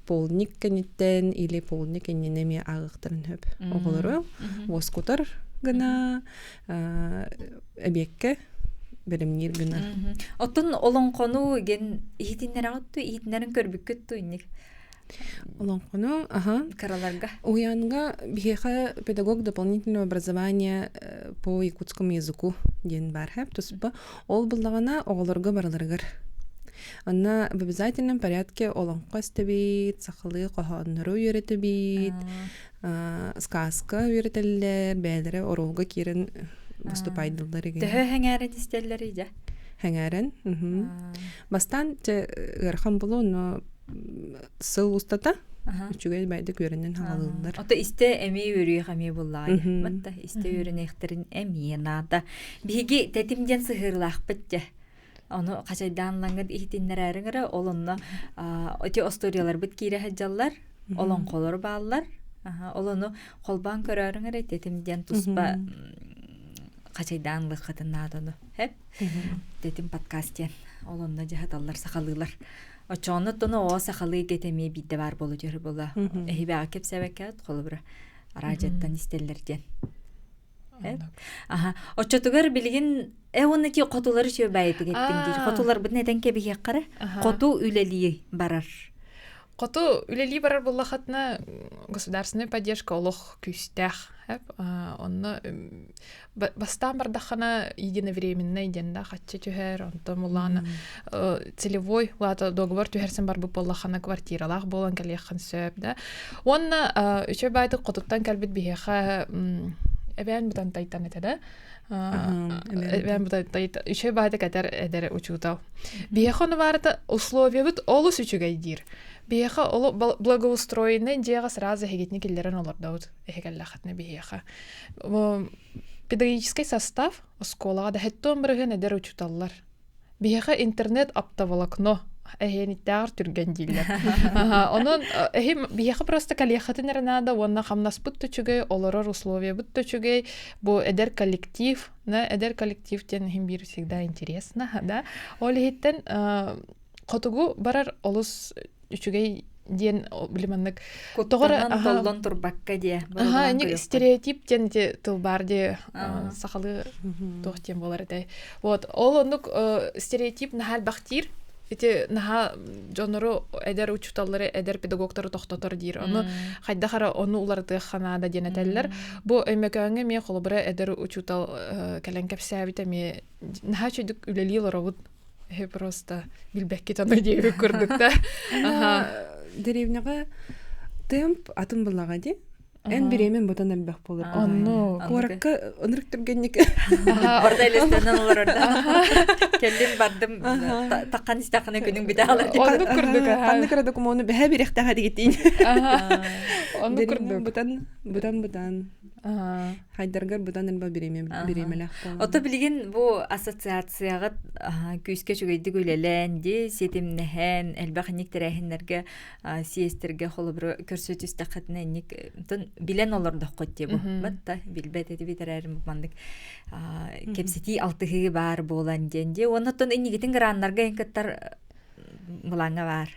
полдник кэнниттэн или полдник иннинэ эмиэ ааҕыахтарын сөп. Оҕолору уоскутар гына эбиэккэ бэлэмниир гына. Оттон олоҥхону ген иһитиннэрэҕит ту иһитиннэрин көрбүккүт ту инник Олоҥхону, аха. Кыраларга. Уһуйаанга биһиэхэ педагог дополнительного образования по якутскому языку диэн баар хэп туспа. Ол буллаҕына оҕолорго барыларыгар. Онно в обязательном порядке олоҥхо истэбит, сахалыы хоһооннору үөрэтэбит, сказка үөрэтэллэр, бэйэлэрэ оруолга киирэн выступайдыллар игин. Төһө хэҥээрэн истэллэр идэ? Хэҥээрэн. Бастаан чэ ыарахан буолуо, но сыл устата үчүгэй байдык үөрэнэн хаалыллар. Ото истэ эмиэ үөрүйэх эмиэ буллаҕай. Батта истэ үөрэнэхтэрин эмиэ наада. Биһиги тэтим диэн сыһыырылаахпыт дьэ. Ону хачайдаан лаҥҥыт иһитиннэрээриҥ эрэ, ол онно ити остуоруйаларбыт киирэ сылдьаллар, олоҥхолор бааллар. Ол ону холбоон көрөөрүҥ эрэ тэтим диэн туспа хачайдаан лыххытын наада ону. Хэп. Тэтим подкаст диэн. Ол онно дьаһаталлар сахалыылар. Оччоҕуна тоно оо сахалыы гет эмиэ биирдэ баар буолу дьөр була. Эһибэҕэ кэпсээбэккэ холобура араадьыттан истэллэр диэн. Аха. Оччотугар билигин э уонна ки хотулары үчүгэй баайытык эттим диир. Хотуларбытын этэн кэбиһиэххэ Хоту үлэлии барар. Хоту үлэлии барар буоллахатына государственная поддержка олох күүстээх. Онно бастаан бардаххына единовременный диэн да хаччы түһэр, онтон буллаҕына целевой улаата договор түһэрсэн барбыт буоллаххына квартиралаах буолан кэлиэххин сөп да. Уонна үчүгэй баайдык хотуттан кэлбит биһиэхэ эбээн бытантайтан этэ да эбээн бытантайтан үчүгэй баайдык этэр эдэр учуутал. Биһиэхэ ону баарыта условиябыт олус үчүгэй диир. Биһиэхэ олу благоустроенный дьиэҕэ сразу эһигитини киллэрэн олордобут эһигэллэххитинэ биһиэхэ. Педагогическай состав оскуолаҕа да хэттон бырыһыан эдэр учууталлар. Биһиэхэ интернет оптоволокно эһиэниттээҕэр түргэн дииллэр. Онон эһи биһиэхэ просто кэлиэххитин эрэ наада уонна хамнаспыт да үчүгэй, олорор условиябыт да үчүгэй. Бу эдэр коллектив, на эдэр коллектив диэн иһин биир всегда интересно, да. Ол иһиттэн хотугу барар олус үчүгэй диэн били маннык куттанан толлон турбакка диэ аха ник стереотип диэн ити тыл баар диэ сахалыы туох диэн буолар этэй вот ол оннук стереотип наһаа элбэхтиир ити наһаа дьоннору эдэр учууталлары эдэр педагогтары тохтотор диир ону хайдах эрэ ону уларытыахха наада диэн этэллэр бу өймөкөөҥҥө эмиэ холобура эдэр учуутал кэлэн кэпсээбит эмиэ наһаа үчүгдүк үлэлии олоробут Эһи просто билбэккит ону диэбит курдук да. Деревняҕа темп атын буллаҕа дии. Эн бириэмэн бутан элбэх буолар. Онно. Куоракка ынырык түргэнник. Барда элестенен олорор да. Келлим бардым таккан истахына күнүң бүтэ алар. Оннук курдук. Ханнык эрэ докумуону бэһэ бириэхтээх дигитиин. Оннук курдук. Бутан бутан бутан. Хайдаргар быдан элбэх бириэмэлээх буолан. Ото билигин бу ассоциацияҕыт күүскэ үчүгэйдик үлэлээн ди ситимнэһэн элбэх инник тэрээһиннэргэ съездтергэ холобуру көрсө түстэххитинэ инник билэн олордоххут дии бу батта билбэт этибит эрээрим маннык кэпсэтии алтыһыы баар буолан диэн дии уонна оттон иннигитин граннарга эн кыттар былааҥҥа баар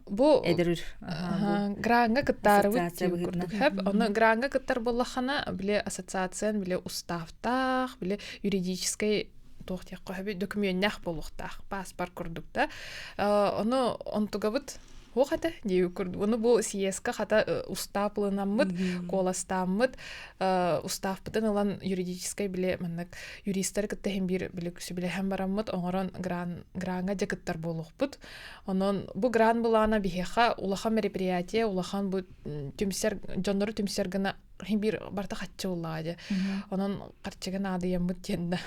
Бу эдэр граҥҥа кыттаарыбыт курдук хөп. Ону граҥҥа кыттар буоллаххына, били ассоциациян били уставтаах, били юридическай туох диэххэ сөбүй докумүөннээх буолуохтаах, паспорт курдук да. Ону онтугабыт Хуох этэ дии курдук. Ону бу съезка хата устаап ылынаммыт, куоластааммыт, устааппытын ылан юридическай биле маннык юристары кытта иһин биир биле сүбэлэһэн бараммыт оҥорон гран граҥҥа дьэ кыттар буолуохпут. Онон бу гран былаана биһиэхэ улахан мероприятие, улахан бу түмсэр дьоннору түмсэр гына иһин биир барыта хаччы буллаҕа дьэ. Онон харчыга наадыйаммыт диэн да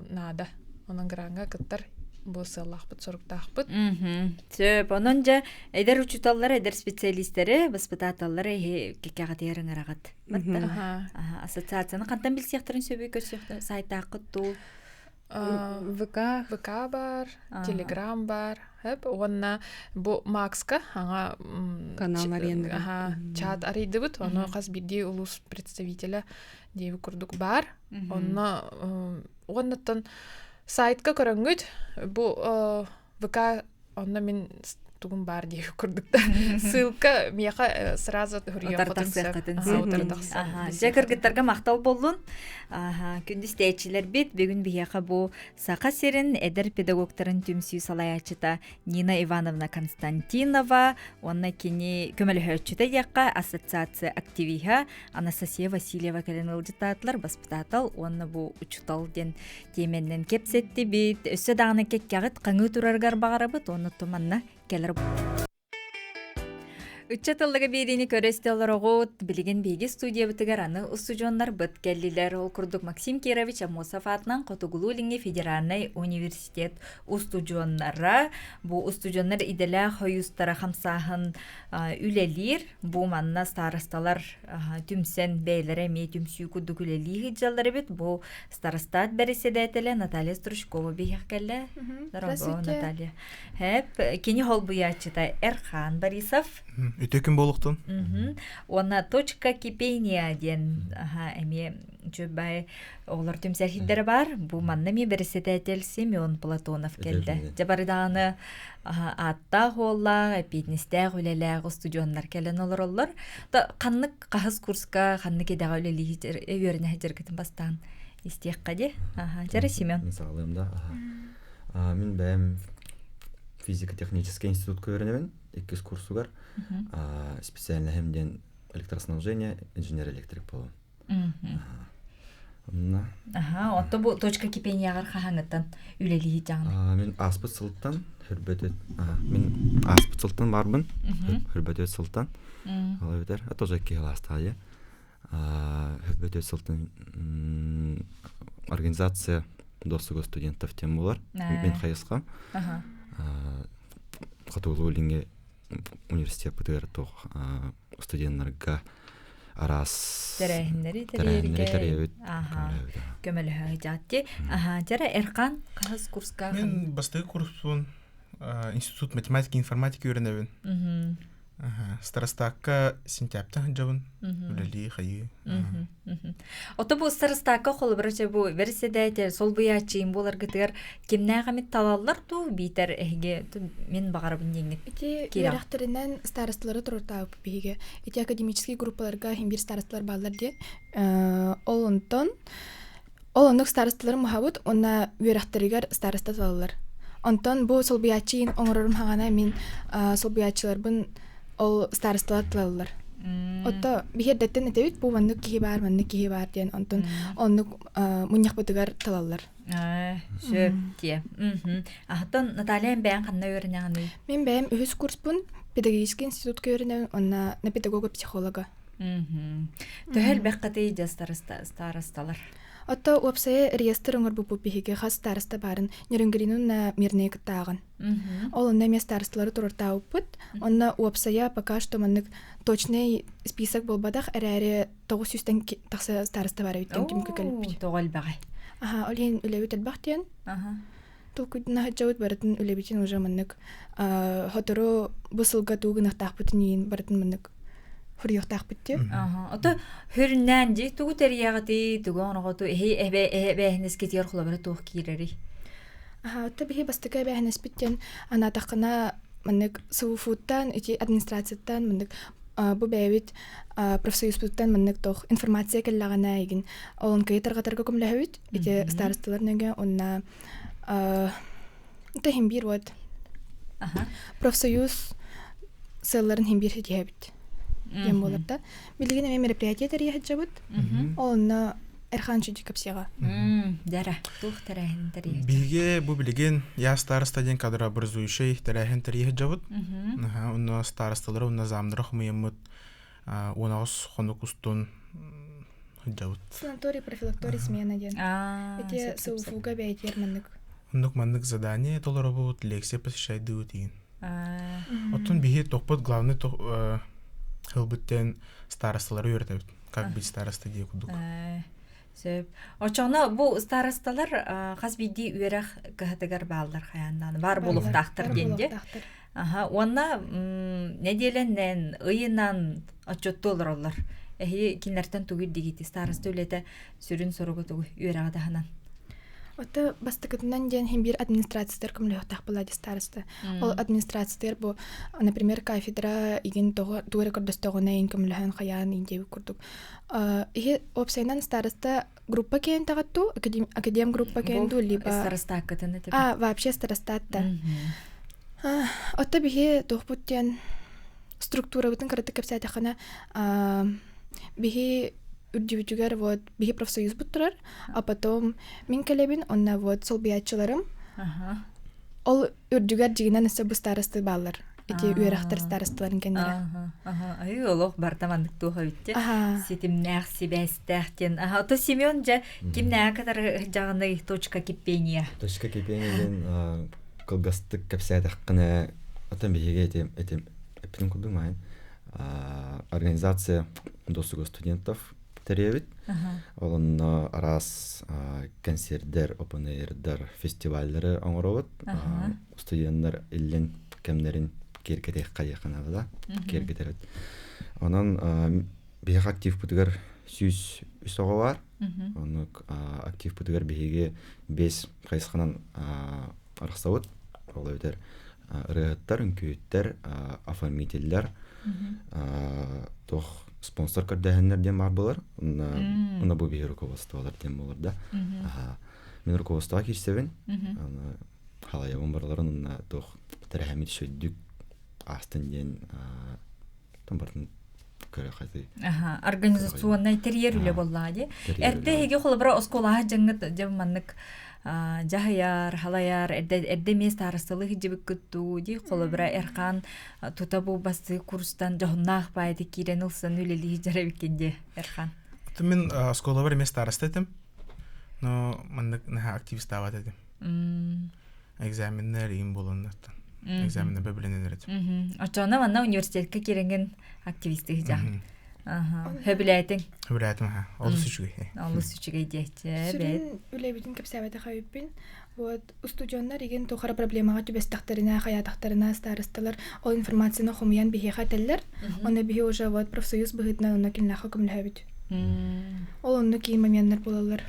наада. Онон граҥҥа кыттар бу сыаллаахпыт, соруктаахпыт. Сөп. Онон дьэ эдэр учууталлар, эдэр специалистэри, баспытааталлары эһи кэккэҕитигэр ыҥыраҕыт. Ассоциацияны хантан билсиэхтэрин сөбүй көрсүөхтэрин сайтааххыт дуу? ВК. ВК бар, Телеграм бар, хэп уонна бу Макска аңа канал арендыга. Чат арыйдыбыт, ону хас биирдии улуус представителя диэби курдук бар. Онно уоннаттан сайтка көрөҥҥүт бу ВК онно мин тугум баар диэки курдук да ссылка миэхэ сразу Дьэ кыргыттарга махтал боллун. Күндү истээччилэрбит бүгүн биһиэхэ бу Саха сирин эдэр педагогтарын түмсүү салайааччыта Нина Ивановна Константинова уонна кини көмөлөһөөччүтэ диэххэ ассоциация активиһа Анастасия Васильева кэлэн ыалдьыттаатылар баспытаатал уонна бу учутал диэн тиэмэннэн кэпсэттибит. Өссө даҕаны кэккэҕит хаҥыы турарыгар баҕарабыт уонна туманна кэлэр Ыччат ыллыга биэриини көрө истэ олороҕут. Билигин биһиги студиябытыгар аны устудьуоннарбыт кэллилэр. Ол курдук Максим Кирович Аммосов аатынан Хотугулуу-Илиҥҥи федеральнай университет устудьуоннара. Бу устудьуоннар идэлээх хойуустара хамсааһын үлэлиир. Бу манна старосталар түмсэн бэйэлэрэ эмиэ түмсүү курдук үлэлии сылдьаллар эбит. Бу Старостат бэрэссэдээтэлэ Наталья Стручкова биһиэх кэллэ. Здорово, Наталья. Хэп, кини холбуйааччыта Эрхан Борисов. Үтө күн буолуохтун. Уонна точка кипения диэн эмиэ үчүгэй оҕолор түмсэр хиддэрэ бар. Бу манна эмиэ бэрэссэдээтэл Семен Платонов кэллэ. Дьэ барыдааны ааттаах уоллаах, эппиэтинэстээх үлэлээх устудьуоннар кэлэн олороллор. Ханнык хаһыс курска ханнык идэҕэ үлэлии үөрэнэ сылдьаргытын бастаан истиэххэ дии. Аха, дьэрэ Семен. Мин саҕалыам да. Аха. Мин бэйэм физико-технический институтка үөрэнэбин иккис курсугар. Специальноһым диэн электроснабжение, инженер-электрик буолуом. Онно. Аха, отто бу точка кипенияҕар хаһааҥҥыттан үлэлии дьаҕын? Мин ааспыт сылтан хөрбөтөт мин ааспыт сылтан барбын. Хөрбөтөт сылтан. Ол эбэтэр а тоже киһилаастаайы. Хөрбөтөт сылтан организация досуга студентов тем болар. Мен хайысқам. Хотугулуу Илиҥҥи университеппытыгар туох студеннарга араас тэрээһиннэри тэрийэбит көмөлөһө дьаатти аха дьара Эрхан хаһыс курска Мен бастакы курспун институт математики информатики үөрэнэбин Старостакка сентябрьтан сылдьабын үлэлии хайыы Ото бу старостакка холобура чэ бу бэрэссэдээтэл солбуйааччыйым буоларгытыгар кимнээх эмит талаллар дуу биитэр эһиги мин баҕарабын диэҥҥит Ити үөрэхтэринэн старосталары туруортаабыт биһиги. Ити академический группаларга иһин биир старосталар бааллар диye. Ол онтон ол оннук старосталары муһабыт уонна үөрэхтэригэр староста талаллар. Онтон бу солбуйааччы оҥорорум хаҕана мин солбуйааччыларбын ол старосталар талаллар. Отто биһиэрдэттэн этэбит бу маннык киһи баар, маннык киһи баар диэн онтон оннук мунньахпытыгар талаллар. Сөп диэ. Аһатан Наталья бэйэҥ ханна үөрэнэҕиний? Мин бэйэм үһүс курспун педагогический институтка үөрэнэбин уонна на педагога-психолога. Төһө элбэххитий дьэ старосталар? Отто уопсайа реестр оҥорбуппут биһиги хас староста баарын Нерюнгринун на Мирнэй кыттааҕын. Ол онно эмиэ старосталары туруортаабыппыт. Онно уопсайа пока что маннык точный список буолбатах эрээри 900-тэн тахса староста баар эбит ким кэлбит. Тоҕо элбэҕэй? Аха, ол иһин үлэбит элбэх диэн. Толкуйдана сылдьабыт барытын үлэбитин уже маннык сотору бу сылга тугу гыныахтаахпытын иин барытын маннык хуруйуохтаахпыт диye. Ото хөрүннээн дии тугу тэрийэҕитий, тугу оҥороҕутуй, эһи эбээһинэскитигэр холобура туох киирэрий? Аха, ото биһи бастакы эбээһинэспит диэн анаатаххына маннык СВФУ-ттан, ити администрацияттан маннык бу бэйэбит профсоюзпутуттан маннык туох информация кэллэҕинэ игин олон кыйы тарҕатарга көмөлөһөбүт ити старосталар нөҥө уонна это иһин биир вот профсоюз сыалларын иһин биир ситиһэбит диэн буолар да. Билигин эмиэ мероприятие тэрийэ сылдьабыт. Ол онно Эрхан Чудик кэпсиэҕэ. Дара, туох тэрээһин тэрийэ? Биһиги бу билигин Я староста диэн кадрообразующай тэрээһин тэрийэ сылдьабыт. Онно старосталары уонна замнары хомуйаммыт 18 хонук устун сылдьабыт. Санаторий профилакторий смена диэн. Эти СУФУга бэйэтигэр маннык. Оннук маннык задание толоробут, лекция посещайдыбыт игин. Оттон биһи тохпут главный хылбыттен старосталары үөрэтэбит. Как быть староста дии курдук. Сөп. Очоҕуна бу старосталар хас биирдии үөрэх кыһатыгар бааллар хайааннаан баар буолуохтаахтар диэн дии. Аха, уонна нэдиэлэнэн, ыйынан отчуоттуу олороллор. Эһиги кинилэртэн тугу ирдиигитий? Староста үлэтэ сүрүн соруга тугуй үөрэҕи таһынан? Ото бастакытынан диэн иһин биир администрациятыгар көмөлөһүөхтээх буолла дии староста. Ол администрациятыгар бу, например, кафедра игин тоҕо тугу эрэ көрдөстөҕүнэ иин көмөлөһөн хайаан иин диэбит курдук. Иһи уопсайынан староста группа кээн таҕаттуу, академ группа кээн дуу, либо Старостааккытын этэ. А, вообще старостаатта. Отто биһи туохпут диэн структурабытын кыратык кэпсээтэххинэ, биһи үрдүбүтүгэр вот биһи профсоюзбут турар, а потом мин кэлэбин, онно вот солбуйааччыларым. Ол үрдүгэр дьигинэн өссө бу старосты бааллар. Ити үөрэхтэр старосталарын кэннэрэ. Ай олох барта маннык туох эбитти. Ситимнээх, сибээстээх диэн. Аха, ото Семен дьэ кимнээҕи кытары дьаҕыный точка кипения. Точка кипения диэн кылгастык кэпсээтэххинэ, отон биһиги эти эти эппитин курдук маайын организация досуга студентов тэрийэбит. Ол онно араас концердэр, опен-эйрдар, фестиваллары оҥоробут. Студеннар иллин кэмнэрин киэргэтиэххэ диэххэ киэргэтэбит. Онон биһиэхэ активпытыгар 103 оҕо баар. Оннук активпытыгар биһиги 5 хайысханан арахсабыт. Ол эбэтэр ырыаһыттар, үҥкүүһүттэр, оформителлэр, туох спонсор көрдөөһүннэр диэн баар буолар. Онно бу биһи руководстволар диэн буолар да. Мин руководствоҕа киирсэбин. Халайабын барыларын онно туох тэрэһэммит сүрдүк аастын диэн барытын көрө хатыы. Организационнай тэрийэр үлэ буоллаҕа дии. Эрдэ эһиги холобура оскуолаҕа дьаҥҥыт дьэ маннык дьаһайар, халайар, эрдэ эрдэ эмиэ старосталыы сылдьыбыккыт дуу дии холобура Эрхан тута бу бастыы курстан дьоһуннаах баайды киирэн ылсан үлэлии сылдьар эбиккин дии Эрхан. Мин оскуолабар эмиэ староста этим. Но маннык наһаа активистаабат этим. Экзаменнар им буоланнартан. Экзаменнар бэбилэнэлэр этим. Оччоҕуна манна университетка киирэҥҥин активисты сылдьаҕын. Хөбүлээтиҥ. Хөбүлээтим аха. Олус үчүгэй. Олус үчүгэй диэччи. Сүрүн үлэбитин кэпсээбэтэх эбиппин. Вот устудьуоннар игин туох эрэ проблемаҕа түбэстэхтэринэ, хайаатахтарына старосталар ол информацияны хомуйан биһиэхэ этэллэр. Онно биһи уже вот профсоюз быһыытынан онно кинилэхэ көмөлөһөбүт. Ол онно киин моменнар буолаллар.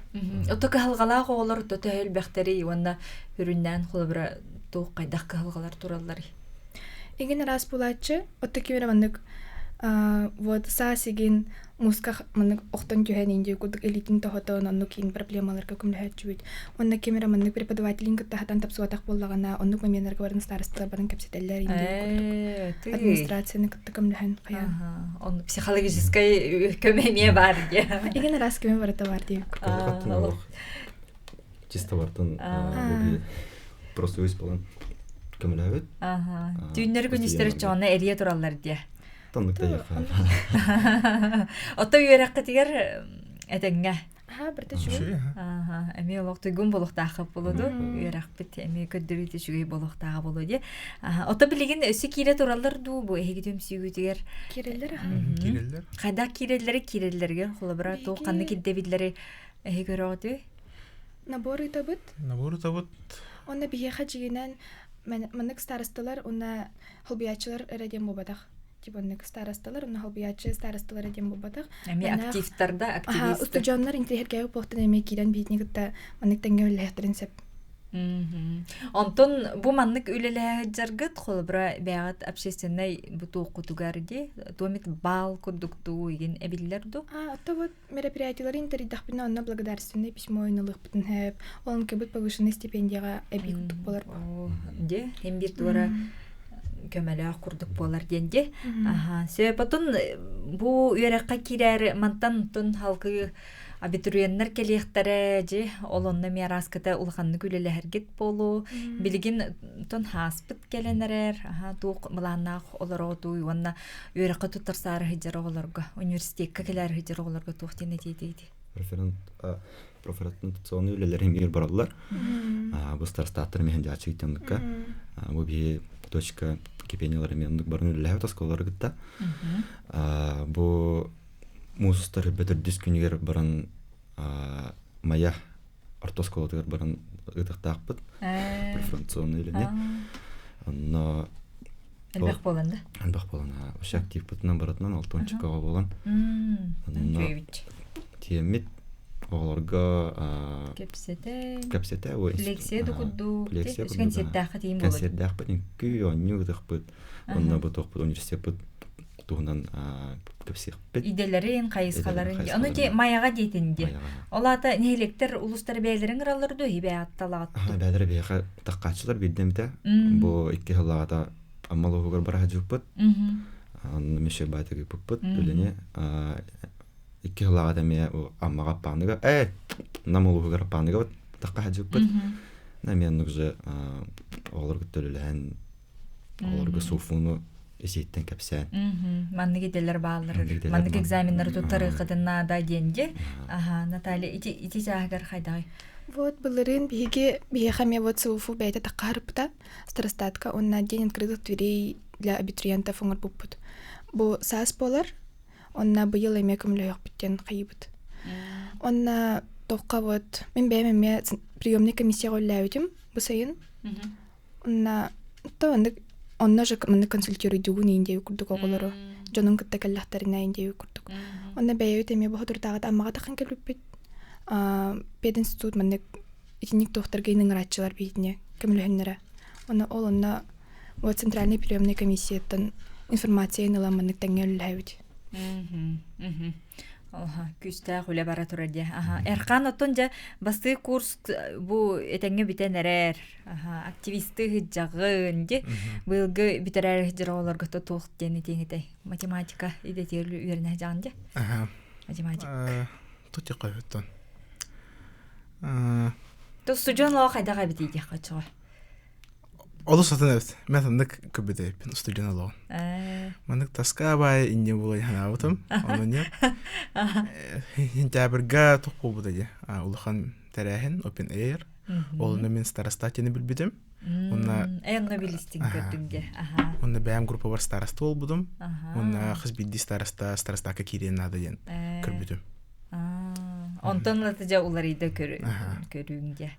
Ото кыһалҕалаах оҕолор то төһө элбэхтэрий уонна үрүннээн холобура туох хайдах кыһалҕалар туралларый? Игин араас буолааччы, отто ким эрэ маннык вот саас игин муска маннык охтон түһэн индия курдук илиитин тоһотон оннук иин проблемаларга көмөлөһөөччүбүт. Онно ким эрэ маннык преподавателин кытта хатан тапсыбатах буоллаҕына, оннук моменнарга баран старосталар баран кэпсэтэллэр индия курдук. Администрацияны кытта көмөлөһөн хайаан. Онно психологическай көмө эмиэ баар диye. Игин араас көмө барыта бар диye. Чисто бартын просто өс болан көмөлөбүт. Түүннэри күнүстэри чоҕуна эрийэ тураллар диye. Тоннук да Ото үөрэххитигэр этэҥҥэ. Аха, барыта үчүгэй. Аха, эмиэ олох туйгун буолуохтаахха буолуду. Үөрэхпит эмиэ көрдөрүүтэ үчүгэй буолуохтааҕа буолуо диye. Ото билигин өссө киирэ тураллар дуу бу эһиги түмсүүгүтүгэр? Киирэллэр аха. Киирэллэр. Хайдах киирэллэри киирэллэригэр холобура туох ханнык ирдэбиллэри эһиги көрөҕүтүй? Набор ыытабыт. Набор ыытабыт. Онно биһиэхэ дьигинэн маннык старосталар уонна холбуйааччылар эрэ диэн буолбатах. Типа оннук старосталар, уонна холбуйааччы старосталар диэн буолбатах. Эмиэ активтар да, активистар. Устудьуоннар интириэһиргээбит буолуохтан эмиэ киирэн биһитини кытта маннык тэҥҥэ үлэлэһиэхтэрин сөп. Онтон бу маннык үлэлэһэ сылдьаргыт, холобура, бэйэҕит общественнай бу туоххутугар дии, туомит баал курдук дуу игин эбиллэр дуу? А, отто вот мероприятиелары интэрийдэхпинэ онно благодарственное письмо ылыахпытын сөп. Ол кыбыт повышенной стипендияҕа эбии курдук буолар. Дьэ, эн биир туора көмөлөөх курдук буолар диэн ди. Аха, сөп. Отун бу үөрэххэ киирэр мантан тун халкы абитуриеннар кэлиэхтэрэ дьи ол онно эмиэ арааскыта улаханнык үлэлэһэргит буолуо. Билигин тун хааспыт кэлэн эрэр, аха, туох былааннаах олороотуй уонна үөрэххэ туттарсаары сылдьар оҕолорго, университекка кэлээри сылдьар оҕолорго туох диэн этиэтиити? Референт профориентационный үлэлэр эмиэ бараллар. Бу старостаттар эмиэ дьааччы теннукка. Бу биһи точка кипениялар эмиэ оннук баран үлэлэһэбит оскуолалары кытта. Бу муус устар бөтөрдүс күнүгэр баран Майа орто оскуолатыгар баран ыытыахтаахпыт профориентационный үлэни. Онно Элбэх буолан да? Элбэх буолан, вообще активпытынан барытынан алтончикаҕа буолан. Онно тиэммит оҕолорго кэпсэтэ кэпсэтэ лекция да курдук концерттаахха тиийин буолар концерттаахпыт үҥкүү оонньуу ытыхпыт онно бу туохпут университеппыт туһунан кэпсиэхпит идэлэрин хайысхаларын ону ти майаҕа диэтин ди ол аата нэһилиэктэр улустар бэйэлэрин ыраллар дуо бэйэҕитталаҕыт бэйэлэрэ биһиэхэ таххааччылар биирдэмитэ бу икки сыллааҕыта Амма улууһугар бара сылдьыбыппыт. Онно Мишель Байтык ыыппыппыт үлэни. Икки сыллааҕыта эмиэ Аммаҕа Аппааныга, Нам улууһугар Аппааныга тахха сылдьыбыппыт. Эмиэ оннук же оҕолор кытта үлэлэһэн, оҕолорго суфуну исииттэн кэпсээн. Маннык идэлэр бааллар. Маннык экзаменнары туттарыаххытын наада диэн дии. Аха, Наталья, ити ити чааһыгар хайдаҕый? Вот былырыын биһиги биһиэхэ эмиэ вот СУФУ бэйэтэ таххаарыппыта. Старостатка уонна День открытых дверей для абитуриентов оҥорбуппут. Бу саас буолар, онно быйыл эмиэ көмөлөһүөхпүт диэн хайыыбыт. Онно тохха вот мин бэйэм эмиэ приемный комиссияҕа үлэлээбитим бу сайын. Онно то оннук онно же маннык консультируйдугун иин курдук оҕолору дьонун кытта кэллэхтэринэ иин курдук. Онно бэйэбит эмиэ бохотурдааҕыт Аммаҕа таххан кэлбиппит. Пединститут маннык итинник туохтарга ыҥырааччылар биһитини көмөлөһүннэрэ. Онно ол онно вот центральный приемный комиссияттан информацияны ылан маннык тэҥҥэ үлэлэһэбит. Оха, күүстээх үлэ бара турар дии. Аха, Эрхан оттон дьэ бастыы курс бу этэҥҥэ бүтэн эрэр. Аха, активисты ыһыддьаҕын ди. Быйылгы бүтэрэр ыһыддьар оҕолорго туох диэн этиэҥ этэй? Математика идэтигэр үөрэнэ сылдьаҕын дии. Аха. Математик. Тут оттон. Устудьуон олоҕо хайдах эбитий диэххэ оччоҕо? Олус атын эбит. Мен маннык көрбүт эбиппин устудьуон олоҕун. Маннык тоска баай инньэ буолай санаабытым. Онон не сентябрьга туох буолбута дии. Улахан тэрээһин Open Air. Ол мен старостатины билбитим. Уонна Энно билистин көрдүм де. Уонна бэйэм группабар староста буолбутум. Уонна хас биирдии староста старостака киириэн наада диэн көрбүтүм. Онтон ылата дьэ уларыйда көрүүҥ дьэ.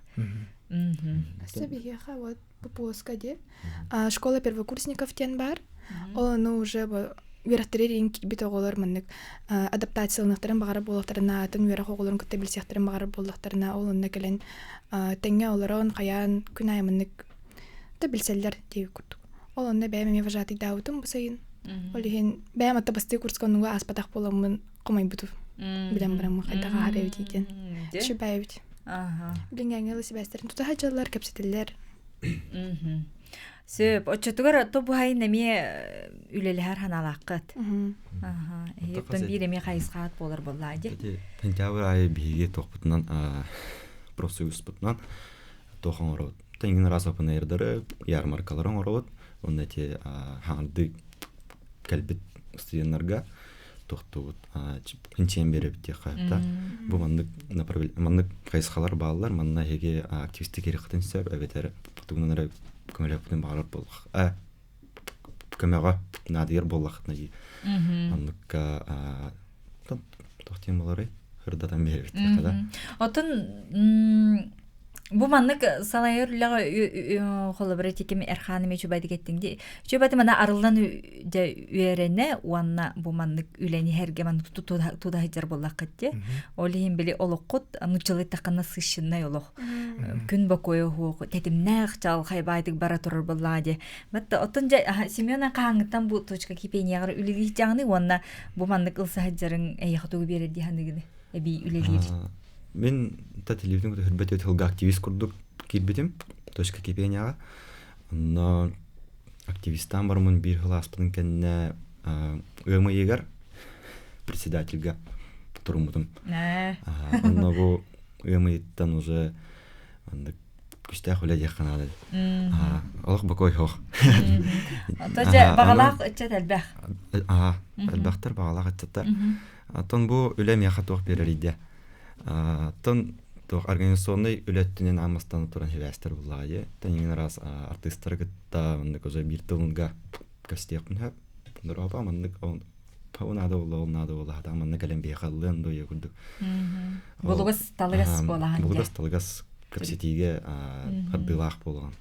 Өссө биһиэхэ вот ППОска диэ школа первокурсников диэн баар. Ол ону уже үөрэхтэригэр иин киирбит оҕолор маннык адаптацияланыахтарын баҕарар буоллахтарына, атын үөрэх оҕолорун кытта билсиэхтэрин баҕарар буоллахтарына, ол онно кэлэн тэҥҥэ олорон, хайаан күн аайы маннык да билсэллэр диэбит курдук. Ол онно бэйэм эмиэ вожатыйдаабытым бу сайын. Ол иһин бэйэм атта бастыы курска оннуга ааспатах буоламмын хомойбутум. Билэн бараммын хайдах ааһар эбитий диэн. Сүбээбит. Билиҥҥээҥҥэ ыла сибээстэрин тута сылдьаллар, кэпсэтэллэр. Сөп. Оччотугар то буһайын эмиэ үлэлэһэр ханаалааххыт. Аха. Эһиэттэн биир эмиэ хайысхаат буолар буоллаа дии. Ити сентябрь аайы биһиги туохпутунан профсоюзпутунан туох оҥоробут. Тэҥин араас опенэйрдары, ярмаркалары оҥоробут. Уонна ити хаҥардыы кэлбит студеннарга тохтуубут чинчийэн биэрэбит диэххэ да бу маннык маннык хайысхалар бааллар манна эһиги активистик киириэххитин сөп эбэтэр тугунан эрэ көмөлөһүөхпүтүн баҕарар буоллах көмөҕө наадыйар буоллаххытына дии оннукка туох диэн буоларый ырдатан биэрэбит диэххэ да Оттон Бу маннык салайар үлэҕэ холобура тиким Эрхаан эмиэ үчүгэйдик эттиҥ дии. Үчүгэйдик мана арыллан дьэ үөрэнэ уонна бу маннык үлэни иһэргэ маннык тутаһыдьар сылдьар буоллаххыт дии. Ол иһин били олоххут нуччалыы эттэххинэ насыщеннай олох. Күн бокуойа уһуох тэтимнээх чаҕылхай баайдык бара турар буоллаҕа дии. Батта оттон дьэ Семен хаһааҥҥыттан бу точка кипениеҕар үлэлии сылдьаҕыный уонна бу маннык ылса сылдьарыҥ эйиэхэ тугу биэрэр дии саныыгыный эбии үлэлиир? Мин та телевизорын кытта хүрбэт тылга активист курдук киирбитим. Точка кипенияҕа. Онно Активистаан барымын биир сыл ааспытын кэннэ ыам ыйыгар председательга туруммутум. Онно бу ыам ыйыттан уже маннык күстээх үлэ диэххэ наада. Олох бокой хоох. Ото баҕалаах ыччат элбэх. Аа, элбэхтэр баҕалаах ыччаттар. Оттон бу үлэ миэхэ туох биэрэрий диэ. Оттон туох организационнай үлэ өттүнэн аан туран сибээстэр буллаҕа дии. Оттон иҥин араас артыыстары кытта маннык уже биир тылга көстүөхпүн сөп. Дорообо маннык ол наада буолла, ол наада буолла, хата манна кэлэн биһиэхэ ыллыан дуо курдук. Булугас талыгас буолаһан Булугас талыгас кэпсэтиигэ хардыылаах буолаҕын.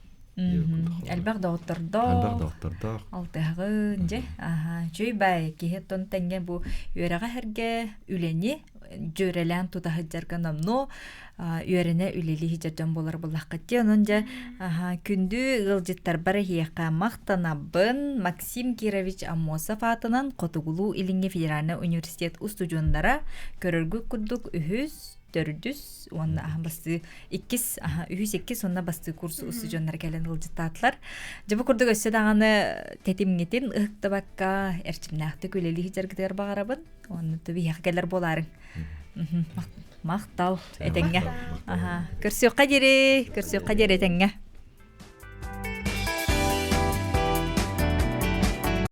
Элбэх доҕоттордоох. Элбэх доҕоттордоох. Алтыһаҕын дьэ. Аха. Үчүгэй баай киһи оттон тэҥҥэ бу үөрэҕэ сэргэ үлэни дьүөрэлээн тута сылдьарга номнуо үөрэнэ үлэлии сылдьар дьон буолар буоллаххыт дии. Онон дьэ күндү ыалдьыттарбар эһиэхэ махтанабын. Максим Кирович Аммосов аатынан Хотугулуу-Илиҥҥи федеральнай университет устудьуоннара көрөргүт курдук үһүс, төрдүс уонна бастыы иккис үһүс иккис уонна бастыы курс устудьуоннара кэлэн ыалдьыттаатылар. Дьэ бу курдук өссө даҕаны тэтимҥитин ыһыктыбакка эрчимнээхтик үлэлии сылдьаргытыгар баҕарабын. Уонна биһиэхэ кэлэр буолаарыҥ. Махтал этэҥҥэ. Көрсүөххэ диэри, көрсүөххэ диэри этэҥҥэ.